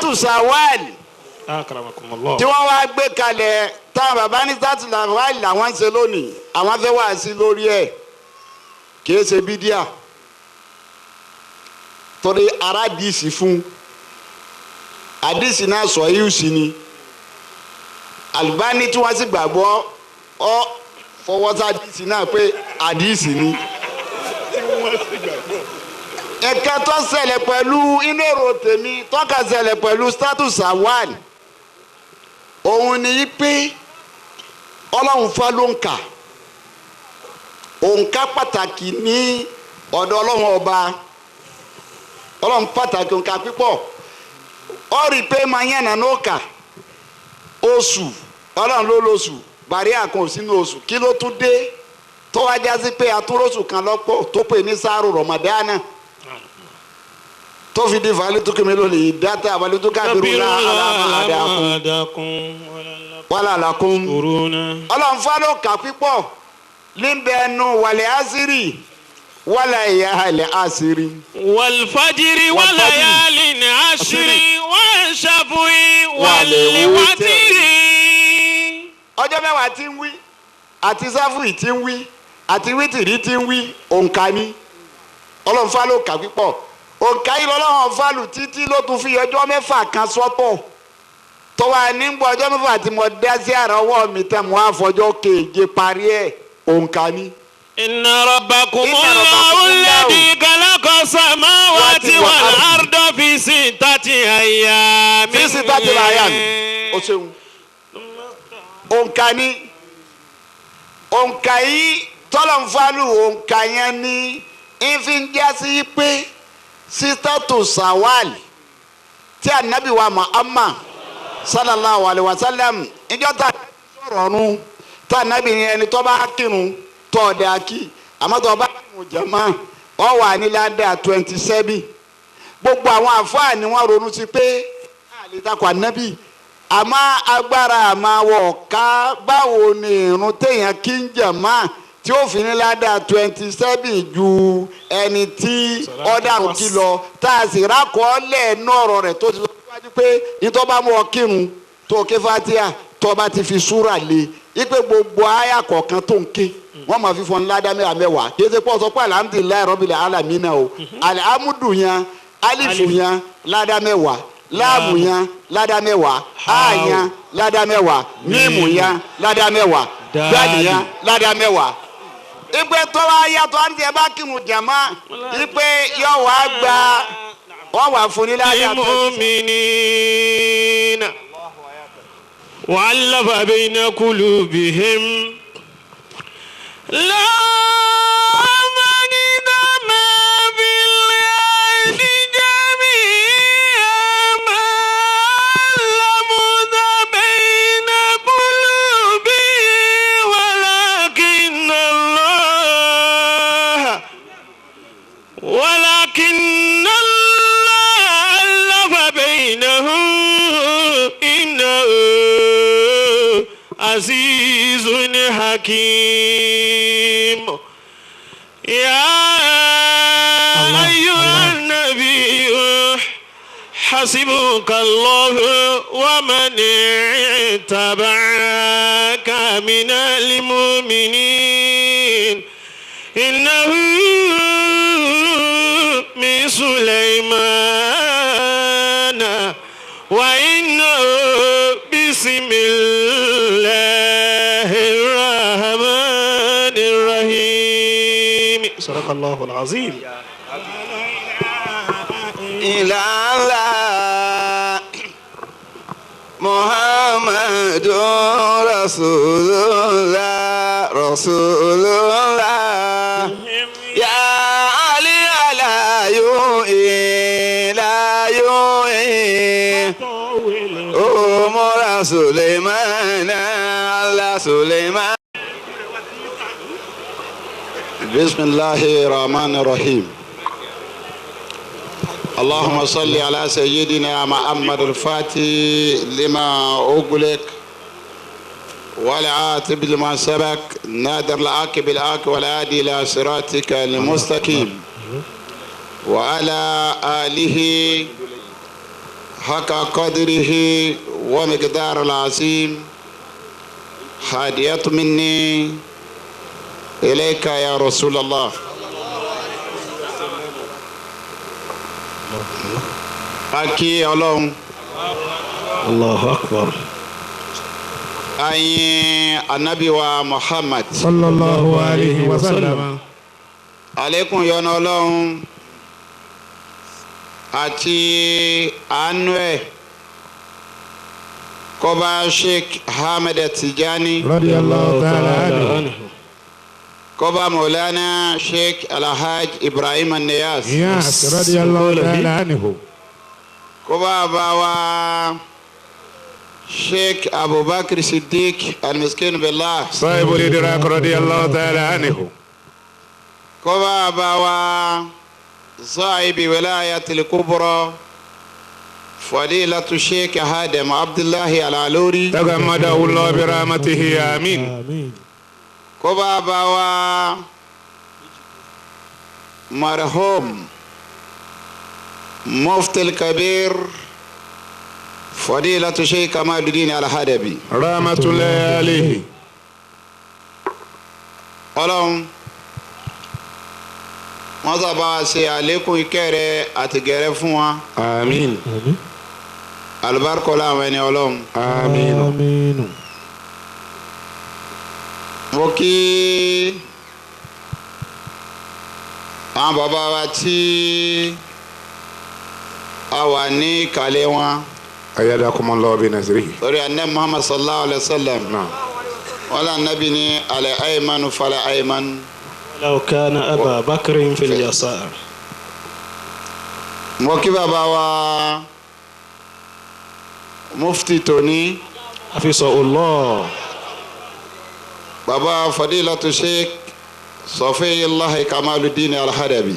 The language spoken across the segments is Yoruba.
Sítátù Sawal Akramakumullah. tí wọ́n wá gbé kalẹ̀, táwọn bàbá ní Sítátù Sawal làwọn ń ṣe lónìí, àwọn fẹ́ wá sí lórí ẹ̀, kìí ṣe bídíà, torí ara dìísì fún àdìsí náà sọ yìí sí ni Albani tí wọ́n sì gbàgbọ́ ọ fọwọ́ sí àdìsí náà pé àdìsí ni. Ẹ̀ka tó ṣẹlẹ̀ pẹ̀lú inú èrò tèmi tọ́ka ṣẹlẹ̀ pẹ̀lú status awal, òun ni yí pé Ọlọ́run fa ló ń kà, òǹkà pàtàkì ní ọ̀dọ̀ Ọlọ́run ọba. Ọlọ́run pàtàkì òǹkà pípọ̀. Ó rí i pé máa yànnà náà kà oṣù, Ọlọ́run ló lóṣù bàríà kan ò sínú oṣù. Kí ló tún dé tó wá já sí pé atúróṣù kan lọ́pọ̀ tó pè ní sáàrù Rọ̀mọ̀dánà tó fi di valitukimi lónìí dátà valitukabiru alámàdàkùn wàlà làkùn. Ọlọ́run fálọ́ kà pípọ̀ níbẹ̀ nu wàlẹ̀ àṣírí wàlẹ̀ ìyá àlẹ̀ àṣírí. والفجر وليال عشر والشفع والوتر. Ọjọ́ 10 tí ń wí àti sáfùrì tí ń wí àti wítìrí tí ń wí, òǹkà ni. Ọlọ́run fálọ́ kà pípọ̀. Òǹkà yìí lọ́lọ́run fálù títí ló tún fi ọjọ́ 6 kan sọ́tọ̀ tọ́wọ́ nígbà ọjọ́ 6 tí mo dá sí àrà ọwọ́ mi tẹ́ mo á fọjọ́ keje parí ẹ̀. Òǹkà ni. إن ربكم إن الله ربكم الذي خلق السماوات والأرض في 6 أيام. في 6 أيام. O ṣeun. Òǹkà ni. Òǹkà yìí tọ́lọ̀ ń falù òǹkà yẹn ni ìfi ń já sí pé sítátù sawal tí anabi wa Muhammad sallallahu alayhi wa sallam, ìjọ tá a sọ̀rọ̀ ọ̀run tá anabi yẹn, ẹni tó bá kírun tó ọ̀dà kí, àmọ́ tó bá kírun jàmá, ọ wà ní ládàá 27. Gbogbo àwọn àfáà ni wọ́n ronú sí pé àlè takò anabi, àmọ́ agbára àmọ́ wọ̀ ká. Báwo ni irun téèyàn kí ń jàmá tí ó fi ní ládàá 27 ju ẹni tí ọ̀daràn kí lọ, tá a sì rákọ̀ọ́lẹ̀ ẹnu ọ̀rọ̀ rẹ̀ tó ti sọ síwájú pé nítorí bá mú ọ kírun tó o ké fatia, tó o bá ti fi súrà lé ipe gbogbo àyà kọ̀ọ̀kan tó ń ké, wọ́n máa fi fọ́n ládàá mẹ́wàá mẹ́wàá. Kí ẹ ṣe pọ̀ sọ pé alhamdulillahi rabbil alamina o, alhamdu yẹn, alifu yẹn ládàá 10, láàmù yẹn ládàá 10, a yẹn ládàá 10, mímù yẹn ládàá 10, dáàlì yẹn ládàá 10. Ipe tó wá yàtọ̀ àti ẹ bá kírun jàmá, ipe yọ wá gba wọ́n wà fún ní ládàá tó. المؤمنين وألف بين قلوبهم لا مجد ما في الأرض جميعا ما ألفت بين قلوبهم ولكن الله ألف بينهم إنه عزيز حكيم. يا أيها النبي حسبك الله ومن اتبعك من المؤمنين. إنه من سليمان وإنه بسم الله الرحمن الرحيم. صدق الله العظيم. إلا محمد رسول الله، رسول الله. يا علي لا يؤي لا يؤي أمر سليمان على سليمان. بسم الله الرحمن الرحيم. اللهم صل على سيدنا محمد الفاتح لما أغلق والعاتب لما سبق نادر العاقب العاق والهادي إلى صراطك المستقيم وعلى آله حق قدره ومقدار العظيم هدية مني إليك يا رسول الله. Aki Ọlọ́run. Allahu akbar. Ayin anabi wa Muhammad. Sallallahu alayhi wa sallam. Àlékún yọ́nú Ọlọ́run àti àánú ẹ̀ kó bá Sheikh Ahmed Tijani. Radiyallahu ta'ala anhu. Kó bá Maulana Sheikh Alhaj Ibrahim Niyas. Niyas radiyallahu ta'ala anhu. Kó bá bá wa Sheikh Abubakar Siddiq Al-Miskin Billah. Sahibul Idrak radiyallahu ta'ala anhu. Kó bá bá wa Sahibi Wilayatil Kubra Fadilatu Sheikh Adam Abdullahi Al-Aluri. Tagammadahu Allah bi rahmatihi amin. Kó bá bá wa marhum Mufti al-Kabir Fadilatu Sheikh Kamaluddin Al-Hadabi. Rahmatullahi alayhi. Ọlọ́run wọ́n sábà ṣe àlékún ìkẹ́ rẹ̀ àti gẹ̀rẹ́ fún wa. Àmín. Àlùbáríkà láwọn ẹni Ọlọ́run. Àmín. Mo kí àwọn bàbá wa tí a wà ní ìkàlẹ̀ wọn. Ayadakumullahu bi nasrihi. Torí anabi Muhammad sallallahu alayhi wa sallam. Wọ́n lé anabi ní alẹ́ aymanu fala aymanu. لو كان أبا بكر في اليسار. Mo kí bàbá wa Mufti Tony. حفظه الله. Bàbá Fadilatu Sheikh Safiyullah Kamaluddin Al-Hadabi.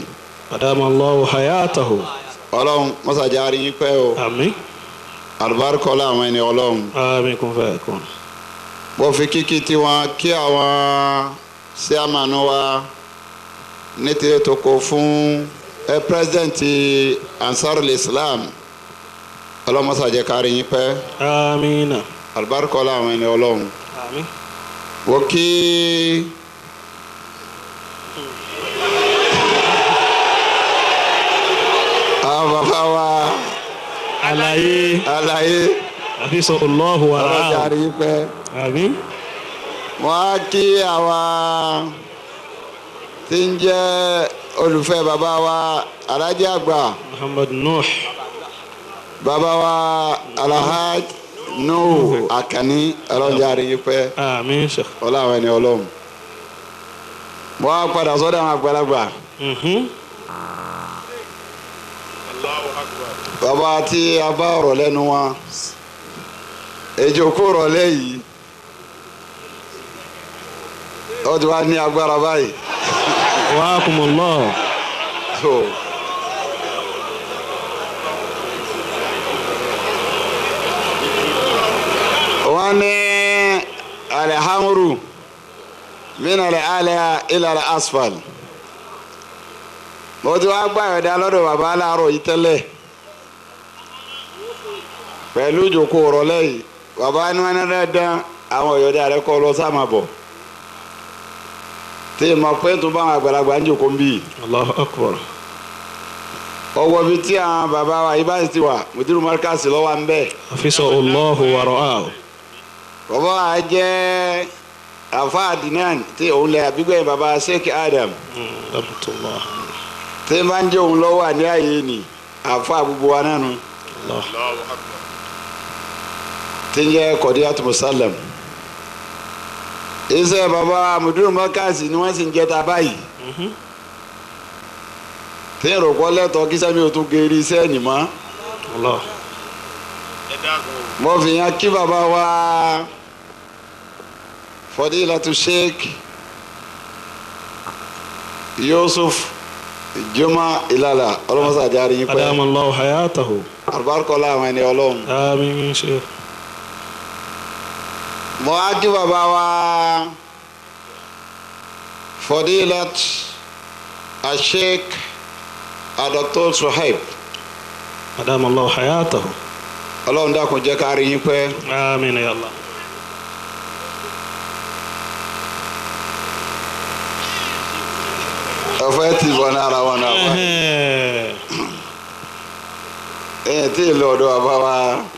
أدام الله حياته. Ọlọ́run mọ́sàájá rí yín pẹ́ o. Àmín. Àlùbáríkà àwọn ẹni Ọlọ́run. Àmín kún fẹ́ kún. Mo fi kíkí tiwọn kí àwọn síámànù wa ní ti ètò kò fún ẹ pírẹsidẹ̀ntì Ansarul Islam. Ọlọ́run mọ́sàájá kárí yín pẹ́. Àmín. Àlùbáríkà àwọn ẹni Ọlọ́run. Àmín. Mo kí àwọn bàbá wa Àlàyé. Àlàyé. Àfisọ Allahu wa Ọlọ́jà ra'ahu. rí pẹ́. Àmín. Wọ́n á kí àwa tí ń jẹ́ olùfẹ́ bàbá wa Alhaji àgbà. Muhammad Nuh. Bàbá wa Alhaj Nuhu Akànní. Ọlọ́jà rí pẹ́. Àmín Sheikh. Ọlọ́run ẹni Ọlọ́run. Wọ́n á padà sọ́dọ̀ àwọn àgbàlagbà. Bàbá tí a bá ọ̀rọ̀ lẹ́nu wọn èjòkó rọ̀lẹ́ yìí ó ti wá ní agbára báyìí. Wa'akumullah. So, wọ́n ní alhamru min al-ala ila al-asfal. Mo ti wá gbà yọ̀dá lọ́dọ̀ bàbá aláàárọ̀ yìí tẹ́lẹ̀ pẹ̀lú ìjòkó rọ̀lẹ́ yìí. Bàbá ní wọn ní dán àwọn ọ̀yọ́dá rẹ kọ́ lọ sáàmà bọ̀ tí mo pé tó bá àwọn àgbàlagbà ń jòkó ń bì. Allahu akbar. Ọwọ́ bíi tí àwọn bàbá wa yìí bá ti wà mùdírù márkàsì lọ́wọ́ ń bẹ̀. Àfisọ Allahu wa ra'ahu. Bàbá wa jẹ́ àfa Adnan tí òun lẹ àbígbẹ̀yìn bàbá Sheikh Adam. Rahmatullah. Tí n bá ń jẹ́ òun lọ́wọ́ àní àyè ni àfa gbogbo wa nánu. Allahu Tí ń jẹ́ Kọ̀díyàtù Musallam. Iṣẹ́ bàbá mùdírù márkàsì ni wọ́n sì ń jẹ́ ta báyìí. Tí n rò kọ́ lẹ́tọ̀ọ́ kí sẹ́mi ò tún geri iṣẹ́ ẹ̀yìn mọ́. Allah. Mo fi hàn kí bàbá wa Fadilatu Sheikh Yusuf Juma Ilala ọlọ́mọsá àjárí yín pẹ́. Adama Allahu hayatahu. Àlùbáríkà àwọn ẹni Ọlọ́run. Àmín Sheikh. Mo á kí bàbá wa Fadilat Sheikh Dr. Suhaib. Adama Allahu hayatahu. Ọlọ́run dákun jẹ́ ká rí yín pẹ́. Àmín ya Allah. Ọ̀fẹ́ ti bọ̀ ní ara wọn náà wá. Ẹ̀yìn tí ì lọ ọ̀dọ̀ bàbá wa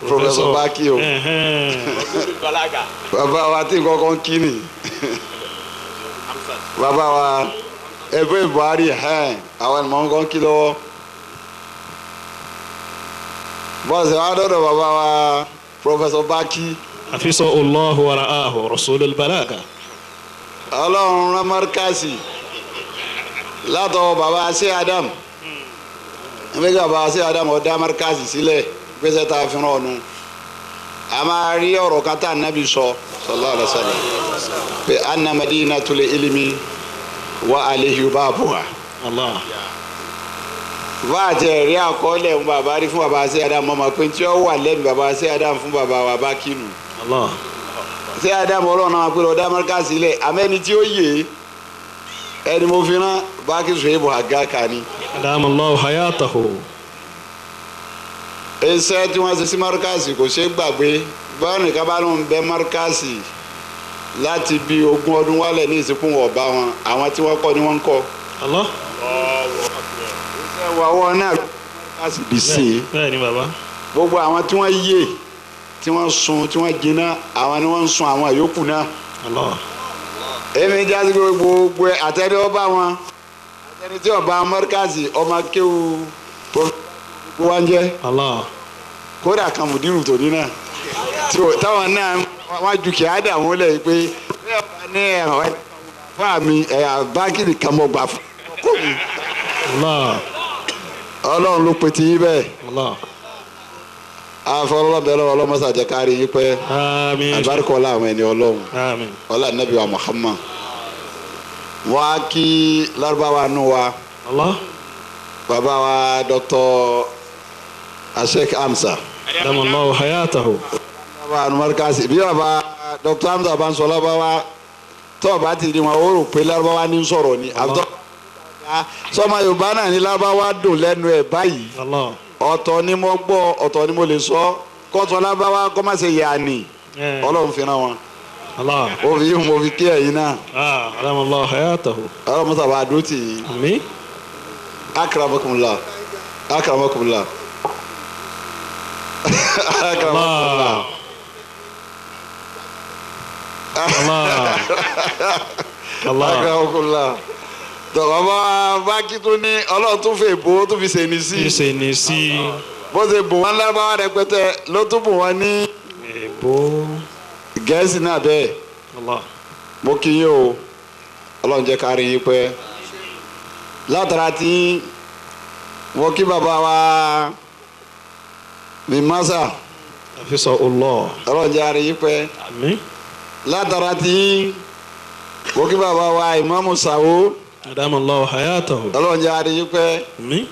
Professor Baki o. Bàbá wa tí kọ́kọ́ ń kí ni. Bàbá wa ẹgbẹ́ Buhari àwọn ènìyàn ń kọ́ ń kí lọ́wọ́. Bọ́sẹ̀ wa dọ̀dọ̀ bàbá wa Professor Baki. Hafizahu Allahu wa ra'ahu Rasulul Balaga. Ọlọ́run rán mọ́ríkàsì látọwọ́ bàbá ṣé Adam. Nígbà bàbá ṣé Adam ọ̀dá mọ́ríkàsì sílẹ̀ gbèsè tá a fi rán ọ̀nù. A máa rí ọ̀rọ̀ kan tá ànábì sọ sallallahu alaihi wasallam pé anna madinatul ilmi wa alayhi babuha. Allah. Bá a ti rí àkọọ́lẹ̀ ń bàbá rí fún bàbá ṣé Adam ọmọ pé tí ó wà lẹ́nu bàbá ṣé Adam fún bàbá wa bá kínu. Allah. Ṣé Adam ọlọ́run náà pé ọ̀dá mọ́ríkàsì sílẹ̀ àmẹ́ni tí ó yè é ẹni mo fi rán Baki Suhaibu Haga ni. Adama Allahu hayatahu. Iṣẹ́ tí wọ́n ṣe sí mọ́ríkàsì kò ṣeé gbàgbé báwọn nìkan bá lóun bẹ mọ́ríkàsì láti bí 20 ọdún wálẹ̀ ní ìsìnkú ọ̀bá wọn àwọn tí wọ́n kọ́ ni wọ́n ń kọ́. Allah. Iṣẹ́ wa wọ́n náà mọ́ríkàsì dì sí i. Bẹ́ẹ̀ ni bàbá. Gbogbo àwọn tí wọ́n yè tí wọ́n sun tí wọ́n jiná àwọn ni wọ́n ń sun àwọn yòókù náà. Allah. Èmi jásí gbogbo àtẹni ọba wọn àtẹni tí ọba mọ́ríkàsì ọmọ kéwu gbogbo wa ń jẹ́. Allah. Kódà kan mùdírù tòní náà táwọn náà wọ́n ju kí á dà wọ́n lẹ̀ pé ní ẹ̀rọ fún mi ẹ̀yà báńkì nìkan mọ̀ gbà fún mi. Allah. Ọlọ́run ló pe ti yín bẹ́ẹ̀. Allah. Afọlọ́bẹ̀ lọ́wọ́ ọlọ́mọṣà jẹ́ ká rí yín pẹ́. Àmín. Àbárikọ́ ọlá àwọn ẹni ọlọ́run. Àmín. Ọlá nàbí wa Muhammad. Wọ́n á kí lárúbáwá nù wa. Allah. Bàbá wa Dr. Sheikh Hamza. Adama Allahu hayatahu. Bàbá anumarikasi bí bàbá Dr. Hamza bá ń sọ lárúbáwá tó o bá ti di wọn o rò pé lárúbáwá ní sọ̀rọ̀ ni. Allah. Sọmọ Yorùbá náà ní lárúbáwá dùn lẹ́nu ẹ̀ báyìí. Allah. Ọ̀tọ̀ ni mo gbọ́ ọ̀tọ̀ ni mo lè sọ kọ́tọ̀ lárúbáwá kọ́ má ṣe yàní. Ọlọ́run fi rán wọn. Allah. O fi mo fi kí ẹ̀yin náà. Adama Allahu hayatahu. Ọlọ́run mọ́tà bá a dúró tì yín. Àmín. Akramakumullah. Akramakumullah. Akramakumullah. Allah. Allah. Akramakumullah. Tọ̀kọ̀ bá kí tún ní Ọlọ́run tún fẹ́ bò ó tún fi ṣe ní sí. Ṣe ní sí. Bó ṣe bò wọ́n lárúbáwá rẹpẹtẹ ló tún bò wọ́n ní. Èbó. Gẹ̀ẹ́sì náà bẹ́ẹ̀. Allah. Mo kí yín o, Ọlọ́run jẹ́ ká rí yín pẹ́. Látara tí mo kí bàbá wa mi masa. Hafizahullah. Ọlọ́run jẹ́ ká rí yín pẹ́. Àmín. Látara tí mo kí bàbá wa Ìmáàmù Sàwó. Adama Allahu hayatahu. Ọlọ́run jẹ́ ká rí yín pẹ́. Àmín.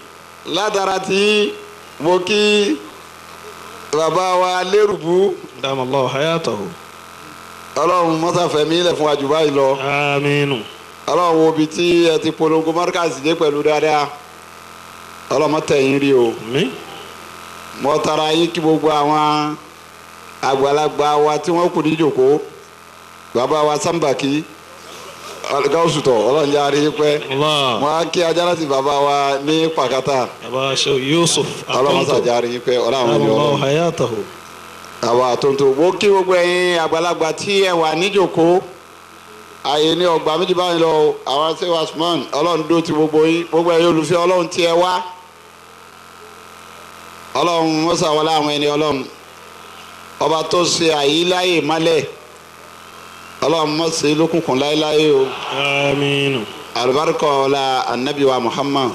Látara tí mo kí bàbá wa Lérùbú. Adama Allahu hayatahu. Ọlọ́run mọ́sàfẹ́mi ilẹ̀ fún wa jù báyìí lọ. Àmín. Ọlọ́run wo ibi tí ẹ ti polongo mọ́ríkàsì dé pẹ̀lú dáadáa. Ọlọ́run mọ́tẹ̀yìn rí o. Àmín. Mo tara yín kí gbogbo àwọn àgbàlagbà wa tí wọ́n kù ní ìjòkó. Bàbá wa Sambaki Gáúsùtọ̀ Ọlọ́run jẹ́ àrí pẹ́. Allah. Mo á kí ajá láti bàbá wa ní Pàkátà. Bàbá Sheikh Yusuf. Ọlọ́run mọ́sàjà àrí pẹ́. Ọlọ́run Adama ẹni Allahu Ọlọ́run. hayatahu. Àwa àtúntò mo kí gbogbo ẹ̀yin àgbàlagbà tí ẹ wà níjòkó. Àyè ní ọgbà méjì báyìí lọ àwọn ṣé wasman Ọlọ́run dó ti gbogbo yín gbogbo ẹ̀yin olùfẹ́ Ọlọ́run tí ẹ wá. Ọlọ́run mọ́sá wọlé àwọn ẹni Ọlọ́run ọba tó ṣe àyíláyè mọ́lẹ̀ Ọlọ́run mọ́sẹ̀ lókùnkùn láéláé o. Àmín. Alibarika ọlá anabi wa Muhammad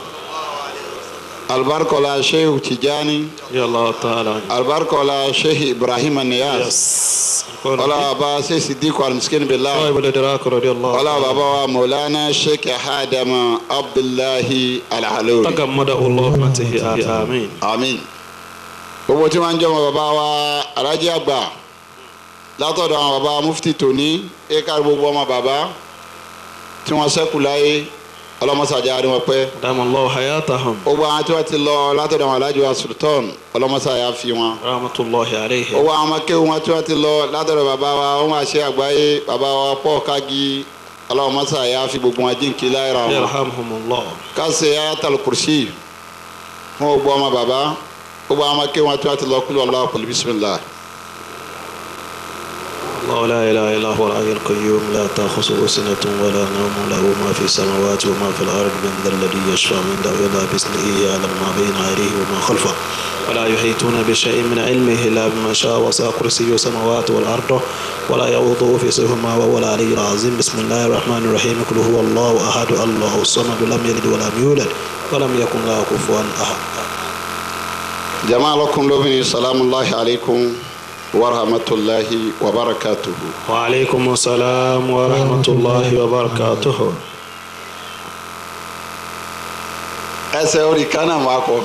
alibarika ọlá Sheikh Tijani Ya Allah ta'ala. alibarika ọlá Sheikh Ibrahim Niyas. Yes. Ọlá baba Sheikh Sidiku alimiskin billah. صاحب الإدراك رضي الله Ọlá baba wa Maulana Sheikh Adama Abdullahi Al-Aluri. تغمده الله برحمته آمين. Àmín. Gbogbo tí wọ́n ń jọmọ bàbá wa Alhaji Àgbà látọ̀dọ̀ àwọn bàbá mufti tòní ẹ̀ka gbogbo ọmọ bàbá tí wọ́n ṣẹ́kù láyé Ọlọ́mọsàjà àríwọ̀n pẹ́. Dama Allahu hayatahum. Gbogbo àwọn tí wọ́n ti lọ látọ̀dọ̀ àwọn alájọ wa Sultan, ọlọ́mọsàjà fi wọn. Rahmatullahi alayhi. Gbogbo àwọn ọmọ kéwú wọn tí wọ́n ti lọ látọ̀dọ̀ bàbá wa, wọ́n máa ṣe àgbáyé, bàbá wa pọ̀ kági, ọlọ́mọsàjà fi gbogbo wọn jíǹkí láìra wọn. Yarhamhumullah. Kásẹ̀ Ayatul Kursi fún gbogbo ọmọ bàbá, gbogbo àwọn ọmọ kéwú wọn tí wọ́n ti lọ kúlọ̀ ọlọ́wọ́ pẹ̀lú bismillah. الله لا إله إلا هو الحي القيوم لا تأخذه سنة ولا نوم له ما في السماوات وما في الأرض من ذا الذي يشفع عنده إلا بإذنه يعلم ما بين أيديه وما خلفه ولا يحيطون بشيء من علمه إلا بما شاء وسع كرسيه السماوات والأرض ولا يؤوده في حفظهما وهو العلي العظيم. بسم الله الرحمن الرحيم. قل هو الله أحد الله الصمد لم يلد ولم يولد ولم يكن له كفوا أحد. Jama'a lakum lóbìnrin, salamu alaykum wa rahmatulahi wa barakatuhu. Wa aleykum salaam wa rahmatulahi wa barakatuhu. Ẹsẹ̀ orí kánà máa kọ.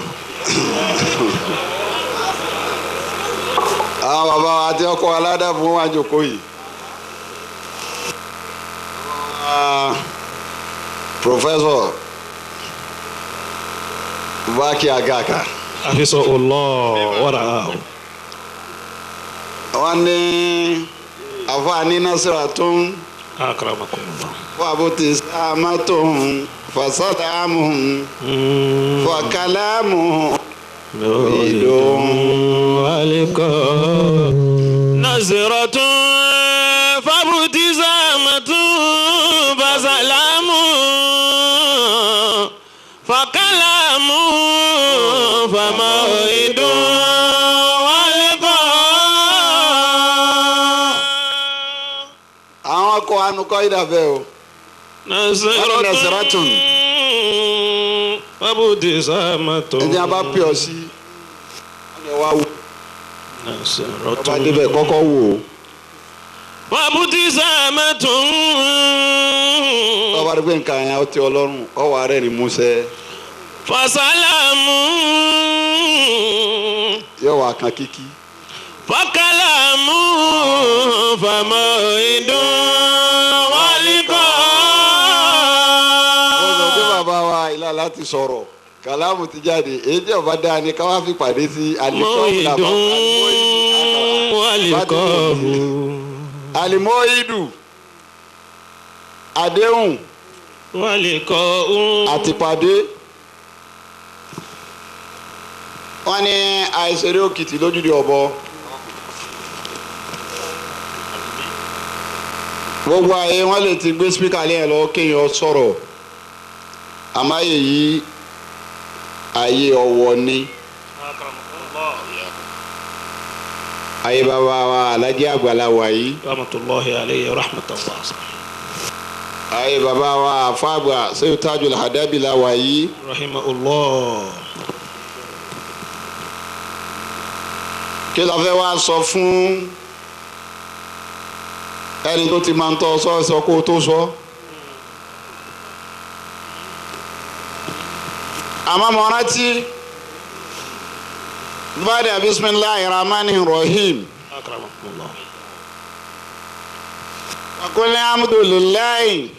Àwọn bàbá wa àti ọkọ aládàbò wà jókòó yìí. Professor Baki Agaka. Hafizahullah wa ra'ahu. Wọ́n ní àfààní nasira tó ń. Akramakumullah. Wàbùtì sàmàtò fasalamu fakalamu ìdùn alikọ. Naziratun fàbùtì sàmàtò fasalamu fakalamu famawidun alikọ. Àwọn akọ anukọ ìdàbẹ̀ o. Naziratun fàbùtì sàmàtò. Ẹni a bá pè ọ sí, wọ́n ní wá wò. Ọba débẹ̀ kọ́kọ́ wò ó. Fàbùtì sàmàtò. Ọba dé pé nǹkan yẹn ó ti Ọlọ́run, ọwọ́ arẹ́ ni Músẹ́. Fasalamu. Yóò wá kan kíkí. Fakalamu famawidun walikọ. Ó sọ pé bàbá wa ilá láti sọ̀rọ̀, kàlámù ti jáde, èyí tí ọba dáa ni ká wá fi pàdé sí Mawidun walikọ. Alimoidu àdéhùn Walikọ. àtìpàdé. Wọ́n ní àìsèré òkìtì lójúde ọ̀bọ. Gbogbo àyè wọ́n lè ti gbé spíkà lé ẹ̀ lọ kéèyàn sọ̀rọ̀, àmọ́ àyè yìí àyè ọ̀wọ̀ ni. Àyè bàbá wa Alhaji Àgbàlá wà yìí. Rahmatulahi alayhi rahmatulah. Àyè bàbá wa àfàgbà Sehu Tajul Hadabi la wà yìí. Rahimahullah. Kí la fẹ́ wá sọ fún ẹni tó ti máa ń tọ́ sọ sọ kó tó sọ. Àmọ́ mo rántí bàdà bisimilahi rahmani rahim. Akramakumullah. Wakuli alhamdulilayi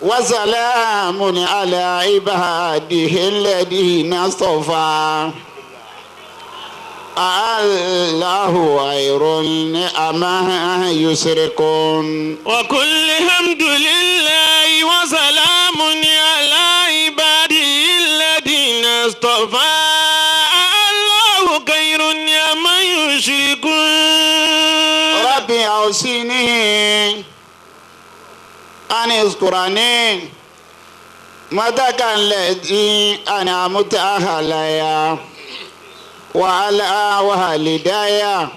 wasalamu ala ibadihi alladhina istafa. Allahu khayrun amma yushrikun. وكل حمد لله وسلام على عباده الذين اصطفى. الله خير عما يشركون. Rabbi awsini an izkurani mataka alladhi an'amta alayya wa ala walidayya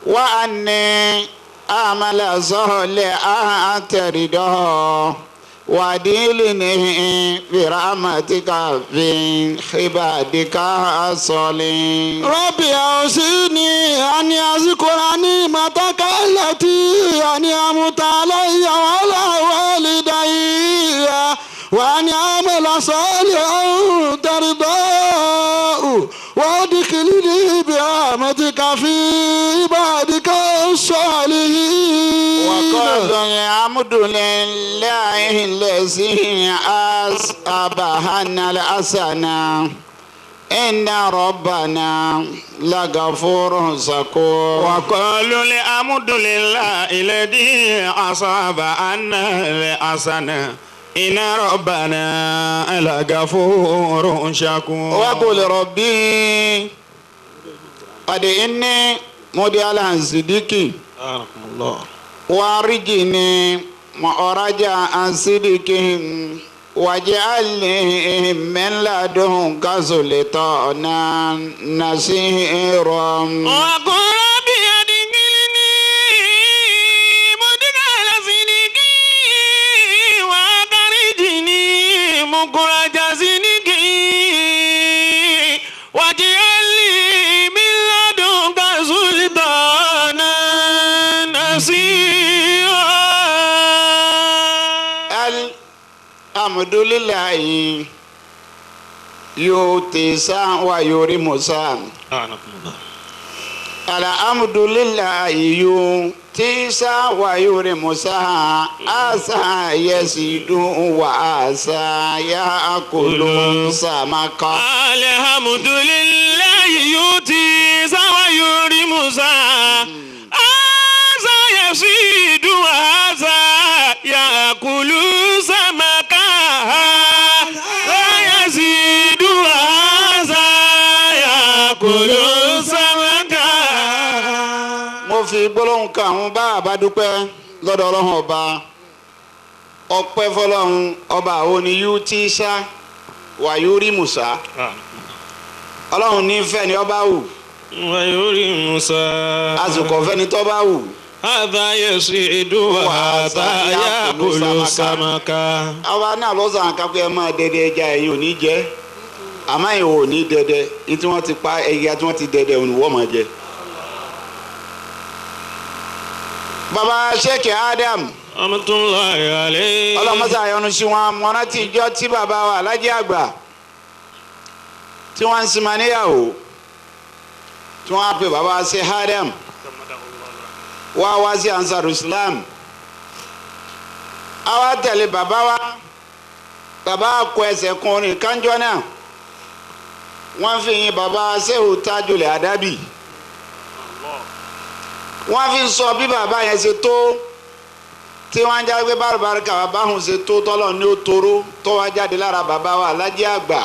wa anni a'mala salihan tardahu wa adkhilni bi rahmatika fi ibadika as-salihin. Rabbi awsini an azkura ni'mataka allati an'amta alayya wa ala walidayya wa an a'mala salihan tardahu wa adkhilni bi rahmatika fi ibadika as-salihin. Wa وقالوا الحمد لله الذي أصابنا الحسنة إن ربنا لغفور شكور. وقالوا الحمد لله الذي أصابنا الحسنة إن ربنا لغفور شكور. وقل ربي قد إني مودي على صديقي وارجني مأرجع عن صدقهم واجعلني من لدنك سلطانا نصيرا. وقل ربي أدخلني مدخل صدق وأخرجني مخرج صدق واجعل لي من لدنك سلطانا نصيرا. Alhamdulillahi yuti sa wa yurimu sa. Alhamdulillahi yuti sa wa yurimu sa asa yasidu wa asa yaakulu samaka. Alhamdulillahi yuti sa wa yurimu sa asa yasidu wa asa yaakulu samaka. Mo fi gbólóhùn kan àwọn bá àbá dúpẹ́ lọ́dọ̀ ọlọ́run ọba ọpẹ́ fọlọ́run ọba àwọn ni yú tí sá wà yú rí mùsà ọlọ́run ní fẹ́ ni ọba wù wà yú rí mùsà àsìkò fẹ́ ni tọ́ba wù. Hadha yasidu wa hadha yakulu samaka. Àwa náà lọ́sàn án kápẹ́ ẹ máa dẹdẹ ẹja ẹ̀yin ò ní jẹ àmọ́ ẹ̀yin ò ní dẹdẹ ní tí wọ́n ti pa ẹja tí wọ́n ti dẹdẹ òun wọ́n máa jẹ. Baba Sheikh Adam Amatullahi alayhi. Ọlọ́mọsá ayọ́nu sí wọn mọ́ná tí ìjọ tí bàbá wa Alájí Àgbà tí wọ́n ń sinmi níyàwó tí wọ́n á pè bàbá Sheikh Adam wá wá sí Ansar Islam àwa tẹ̀lé bàbá wa bàbá kọ ẹsẹ̀ kan orin kánjọ́ náà wọ́n fi yin bàbá Shehu Tajul Adabi wọ́n fi sọ bí bàbá yẹn ṣe tó tí wọ́n á jáde pé bárúbárúkà bàbá òun ṣe tó tọ́lọ̀ ní ó toró tó wá jáde lára bàbá wa Alájí Àgbà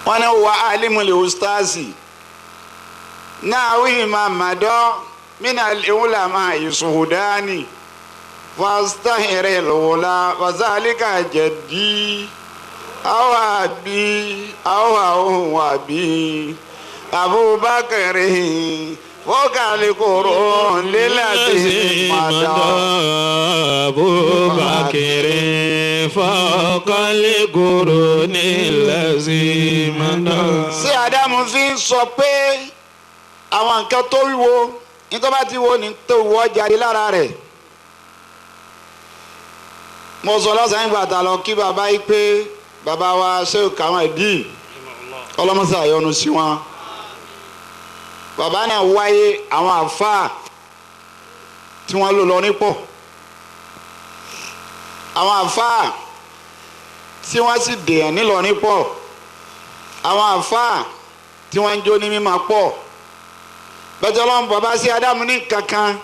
wọ́n ní wà á alimuli ustazi náà wíì máa mà dọ́ mina ìwúlà máa ìṣòwòdání fastahiri lọ́wọ́lá fasalika jẹ̀dí àwọn àbí àwọn àwọn àbí Abubakar fọkàlì kòrò lílàdí màdà. Abubakar fọkàlì kòrò lílàdí màdà. Ṣé Ádámù fi ń sọ pé àwọn nǹkan tó wíwo nítorí bá ti wo ní tó wọ́ jáde lára rẹ̀? Mo sọ lọ́sàn-án ìgbà tá a lọ kí bàbá yìí pé bàbá wa Shehu Kamaldeen ọlọ́mọṣẹ́ àyọnu sí wọn. Bàbá náà wáyé àwọn àfáà tí wọ́n lò lọ nípò àwọn àfáà tí wọ́n sì dèèyàn nílọrin pọ̀ àwọn àfáà tí wọ́n ń jó ní mímọ́ pọ̀ bẹ́tẹ̀ ọlọ́run bàbá sí Ádámù ní kankan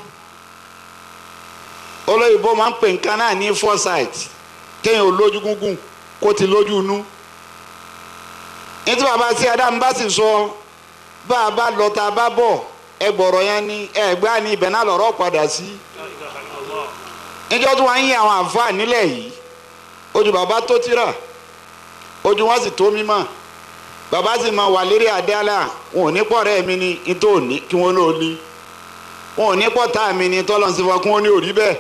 olóyìnbó máa ń pè nǹkan náà ní foresight kéèyàn ò lójú gúngùn kó ti lójú inú nítorí bàbá sí Ádámù bá sì sọ bá a bá lọ tá a bá bọ̀ ẹ gbọ̀rọ̀ yẹn ni ẹ gbá ni ibẹ̀ náà lọ̀rọ̀ padà sí. Níjọ́ tí wọ́n ń yin àwọn àǹfààní nílẹ̀ yìí ojú bàbá tó tírà ojú wọn sì tó mímọ́ bàbá sì máa wà lérí àdáàlà wọn ò ní pọ̀ rẹ́ mi ni nítorí òní kí wọ́n lóò ní wọn ò ní pọ̀ tá mi ni tọ́lọ́ sí fún ọ kí wọ́n ní òrí bẹ́ẹ̀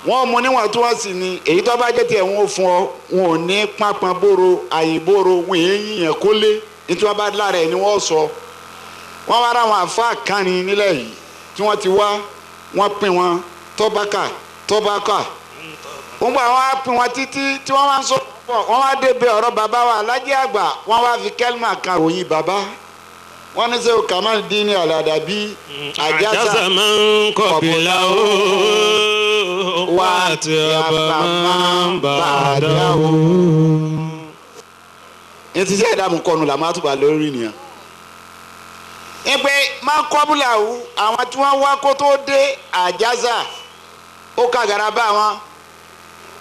wọ́n mú níwọ̀n tí wọ́n sì ní èyí tó bá jẹ́ tiẹ̀ wọ́n fún ọ wọn ò ní pápán bóró àyìnbóró wọn èyí yìnyín kólé nítorí wọ́n bá lára ẹ̀ ni wọ́n sọ wọ́n wá ráwọn àfáà kan ní nílẹ̀ yìí tí wọ́n ti wá wọ́n pín wọn tọ́bákà tọ́bákà wọ́n gbà wọ́n á pín wọn títí tí wọ́n wá ń sọ pọ̀ wọ́n wá débi ọ̀rọ̀ bàbá wa Alájí Àgbà wọ́n wá fi kẹ́lìmà kan ròyìn bàbá Wọ́n ní sẹ́wọ̀n Kamal Dini Aladabi àjàsà máa ń kọ̀bìlà ó wà tí ọba máa ń bà dá o. Ní ti sẹ́ ìdààmú kọnu là máa túbà lórí nìyẹn. Ní pé máa kọ́bùlà wù àwọn tí wọ́n wá kó tó dé àjàsà ó kàgàrà bá wọn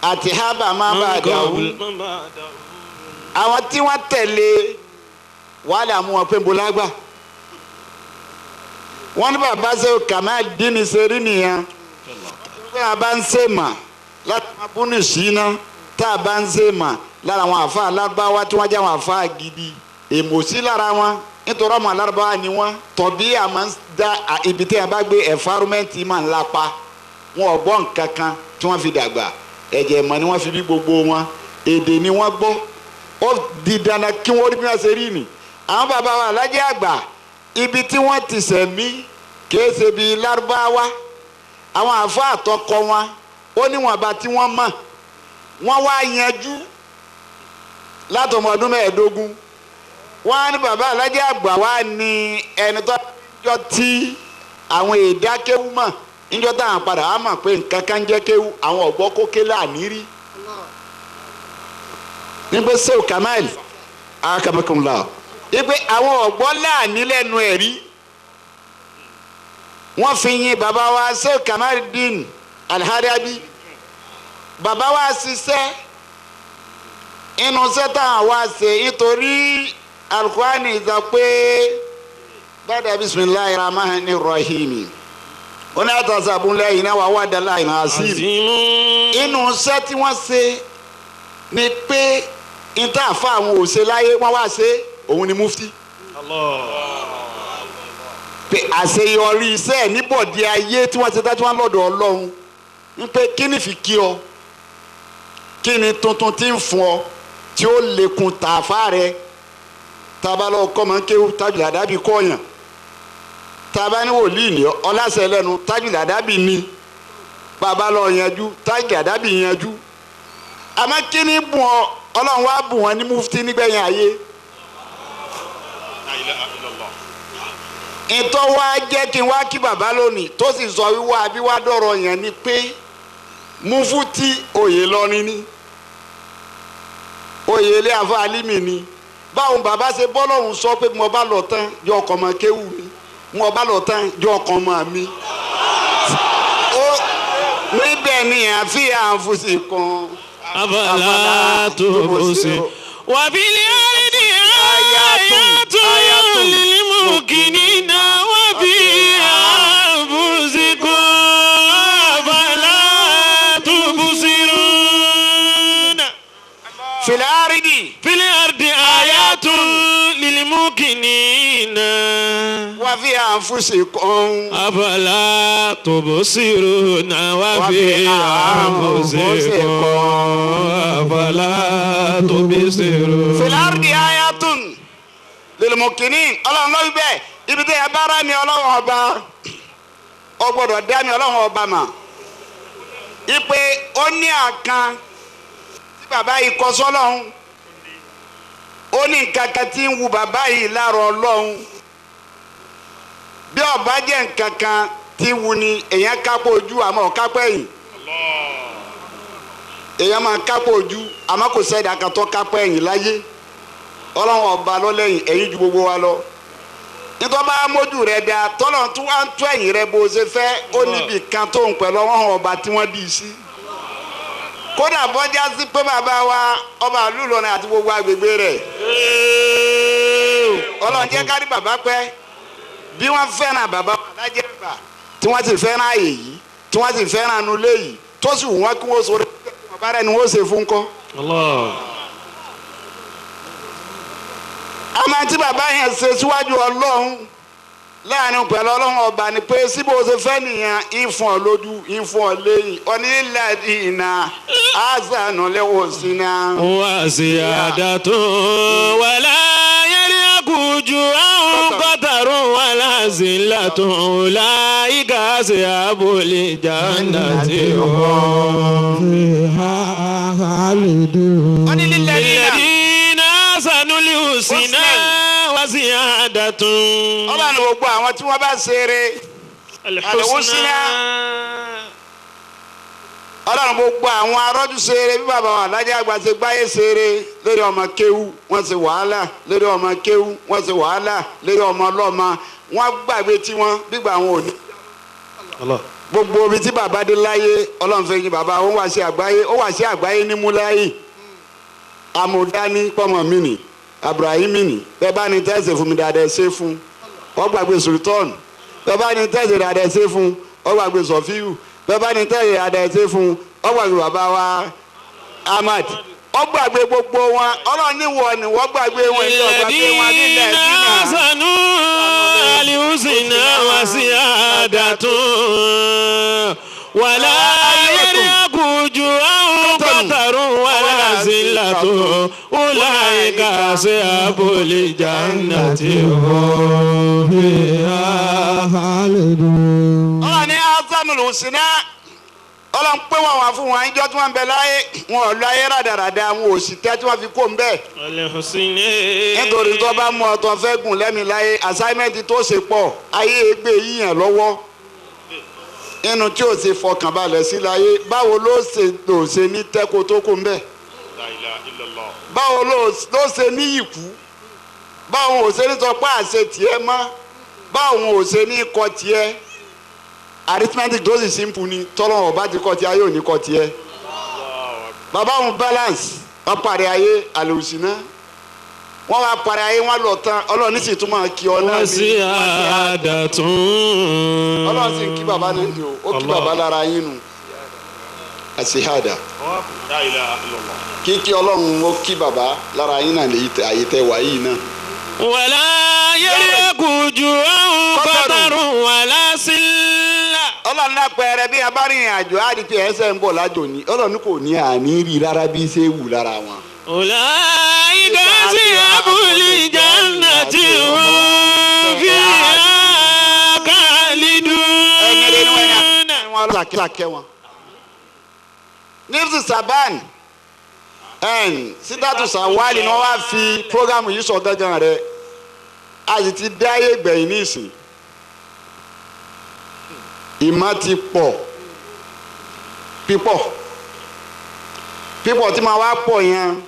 àti hábà máa bà dá o. Àwọn tí wọ́n tẹ̀lé wàhálà mú wọn pé ń bo lágbà. Wọ́n ní bàbá ṣe Kamal Dini ṣe rí nìyẹn. Bí a bá ń ṣe mà láti máa búnú síná tá a bá ń ṣe mà lára àwọn àfa alárúbáwá tí wọ́n jẹ́ àwọn àfa gidi èmò sí lára wọn nítorí ọmọ alárúbáwá ni wọ́n tọ̀bí a máa ń da ibi tí a bá gbé ẹ̀fárómẹ́ǹtì máa ń lapa wọn ò gbọ́ nǹkan kan tí wọ́n fi dàgbà ẹ̀jẹ̀ ìmọ̀ ni wọ́n fi bí gbogbo wọn èdè ni wọ́n gbọ́ ó di dandan kí wọ́n rí bí wọ́n ṣe rí ni àwọn bàbá wa alájẹ́ àgbà ibi tí wọ́n ti sẹ̀mí kìí ṣe bíi lárúbáwá àwọn àfa àtọkọ wọn ó níwọ̀nba tí wọ́n mọ̀ wọ́n wá yanjú látọmọ ọdún 25 wọ́n á ní bàbá alájẹ́ àgbà wá ní ẹni tó jọ tí àwọn èdè akéwú mọ̀ níjọ́ táwọn padà á mọ̀ pé nǹkan kan jẹ́ kéwú àwọn ọ̀gbọ́ kókè láàní rí nígbà sèw Kamal akamakunla ipe àwọn ọ̀gbọ́ láàní lẹ́nu ẹ̀ rí wọ́n fi yin bàbá wa sèw Kamal Din Alhadabi bàbá wa ṣiṣẹ́ inú sẹ́tà wa ṣe nítorí alukurani sọ pé bàdà bisimilayi rahmani rahimi ó ní àtàzàbúnlẹ̀ yìí náà wà wà dàlá ìhàn àṣìlì inú iṣẹ́ tí wọ́n ṣe ni pé níta àfa àwọn òṣè láyé wọ́n wá ṣe òun ni mufti pé àṣeyọrí iṣẹ́ níbọ̀dí ayé tí wọ́n ṣe tá tí wọ́n lọ́dọ̀ Ọlọ́run ń pé kí ni fi kí ọ kí ni tuntun tí ń fún ọ tí ó lékun tààfà rẹ tabalọ kọ́ máa ń kéwú tájùlá àdábì kọ́ọ̀yàn taba ní wòlíì ní ọlásẹ lẹ́nu tájùlá àdábì ní bàbá lọ yanjú tájùlá àdábì yanjú àmọ́ kí ni bùn ọ Ọlọ́run wá bùn wọn ní mufti nígbẹ̀yìn ayé ìtọ́ wa jẹ́ kí n wá kí bàbá lónìí tó sì sọ wíwá àbí wá dọ̀rọ̀ yẹn ni pé mufuti oyè lọrin ni oyè ilé afa alimi ni báwọn bàbá ṣe bọ́lọ́hún sọ pé mo bá lọ tán yọ ọkọ̀ mọ́ kéwù mi mo bá lọ tán yọ ọkọ̀ mọ́ mi. ó níbẹ̀ ni àfi àǹfùsì kan. Afala tubsir wa fil ardi ayatun lil muqinina wa fi anfusikum afala tubsirun. Fil ardi. Fil ardi ayatun lil muqinina wa fi anfusikum. Afala tubsiruna wa fi anfusikum afala tubsirun. Fil ardi ayatun lil muqinin ọlọ́run ló wí bẹ́ẹ̀ ibi tí ẹ bá rà mí ọlọ́run ọba ọ gbọ́dọ̀ dá mi ọlọ́run ọba mà ipe ó ní àkàn tí bàbá yìí kọ sọ́lọ́run ó ní nǹkan kan tí ń wu bàbá yìí láàrọ̀ ọlọ́run bí ọba jẹ́ nǹkan kan tí wu ni èèyàn kápò ojú àmọ́ ọ̀kápẹ́ ẹ̀yìn èèyàn máa kápò ojú àmọ́ kò sẹ́dá kan tó kápẹ́ ẹ̀yìn láyé ọlọ́run ọba lọ́lẹ́yìn ẹ̀yìn ju gbogbo wa lọ nítorí bá mójú rẹ da tọ́lọ̀ tún wá ń tó ẹ̀yìn rẹ bó ṣe fẹ́ ó níbi kan tó ń pẹ̀lú ọlọ́run ọba tí wọ́n dì í sí kódà bọ́jà sí pé bàbá wa ọba ìlú Ìlọrin àti gbogbo agbègbè rẹ̀ ọlọ́run jẹ́ kárí bàbá pẹ́ bí wọ́n fẹ́ràn bàbá wa lájẹ́ àgbà tí wọ́n sì fẹ́ràn àyè yìí tí wọ́n sì fẹ́ràn nulẹ̀ yìí tó sì wù wọ́n kí wọ́n sọ̀rọ̀ bàbá rẹ̀ ni wọ́n ṣe fún kọ́. àmọ́ tí bàbá yẹn ṣe síwájú ọlọ́run láàrin pẹ̀lú ọlọ́run ọba ni pé síbò ṣe fẹ́ nìyẹn ìfún ọ lójú ìfún ọ lẹ́yìn onílẹ̀-ìnà àṣàánú lẹ́wọ̀ sínú. Wa ziyadatun wala yariakuju ahun qatarun wala zillatun ulaika ashabul jannati hum fiha khalidun. onílẹ̀-ìnà lilladhina ahsanul husna wa وزيادة Ọlọ́run ní gbogbo àwọn tí wọ́n bá ṣeré. الحسنى Ọlọ́run gbogbo àwọn arọ́jú ṣeré bí bàbá wa alájà àgbà ṣe gbáyé ṣeré lórí ọmọ kéwú wọ́n ṣe wàhálà lórí ọmọ kéwú wọ́n ṣe wàhálà lórí ọmọ ọlọ́mọ wọ́n gbàgbé tiwọn gbígbà àwọn òní. Allah. Gbogbo ibi tí bàbá dé láyé Ọlọ́run fẹ́ yín bàbá ó wá sí àgbáyé ó wá sí àgbáyé ní múláyì amúdání pọ́mọ mi nì Ibrahim nì bẹ́ẹ̀ bá ní tẹ́sí fún mi dáadáa ẹ ṣe fún ọ gbàgbé sultan bẹ́ẹ̀ bá ní tẹ́sí dáadáa ẹ ṣe fún ọ gbàgbé sọfíù bẹ́ẹ̀ bá ní tẹ́sí dáadáa ẹ ṣe fún ọ gbàgbé bàbá wa Ahmad ọ gbàgbé gbogbo wọn Ọlọ́run ní wọ ni wọ́n gbàgbé wọn ilé ọgbàgbé wọn nílẹ̀ الذين dínà. أحسنوا الحسنى وزيادة ولا يرهق وجوههم قتر ولا ذلة أولئك أصحاب الجنة هم فيها خالدون Ọlọ́run ní asanul husna Ọlọ́run pé wọn wà fún wọn ìjọ tí wọ́n ń bẹ láyé wọn ò lọ ayé rádaràda wọn ò sì tẹ́ tí wọ́n fi kó ń bẹ́ẹ̀. الحسنى Nítorí tó bá mú ọtọ fẹ́ gùn lẹ́mi láyé assignment tó ṣe pọ̀ ayé gbé yíyàn lọ́wọ́ inú tí ò ṣe fọkànbalẹ̀ sí láyé báwo ló ṣe lò ṣe ní tẹ́kọ̀ tó kó ń bẹ̀ báwo ló ṣe ní ìkú báwo ò ṣe ní sọ pé àṣẹ tiẹ̀ mọ́ báwo ò ṣe ní kọ tiẹ̀ arithmetic tó sì simple ni tọ́lọ́ ọba ti kọ tiẹ̀ ayé ò ní kọ tiẹ̀ bàbá òun balance wọ́n parí ayé àlòsí náà wọ́n wá parí ayé wọ́n lọ tán Ọlọ́run ní sì tún máa kí ọ náà ní وزيادة Ọlọ́run sì ń kí bàbá náà ni o ó kí bàbá lára yín nu àṣehàdà kíkí Ọlọ́run ó kí bàbá lára yín náà lèyí àyè tẹ wà yìí náà. ولا يرهق وجوههم قتر ولا ذلة Ọlọ́run náà pẹ̀rẹ̀ bí a bá rìnrìn àjò á di pé ẹsẹ̀ ń bọ̀ lájò ní Ọlọ́run kò ní àní rí rárá bí ṣe wù lára wọn. أولئك أصحاب الجنة هم فيها ẹni rẹ ni wọ́n yà خالدون wọ́n lọ sàkẹ́ wọn. Nifsi Saban ẹn Sitatu Sawali ni wọ́n wá fi programu yìí sọ gángan rẹ̀ a sì ti dá ayé gbẹ̀yìn ní ìsìn. Ìmọ̀ ti pọ̀ pípọ̀ pípọ̀ tí máa wá pọ̀ yẹn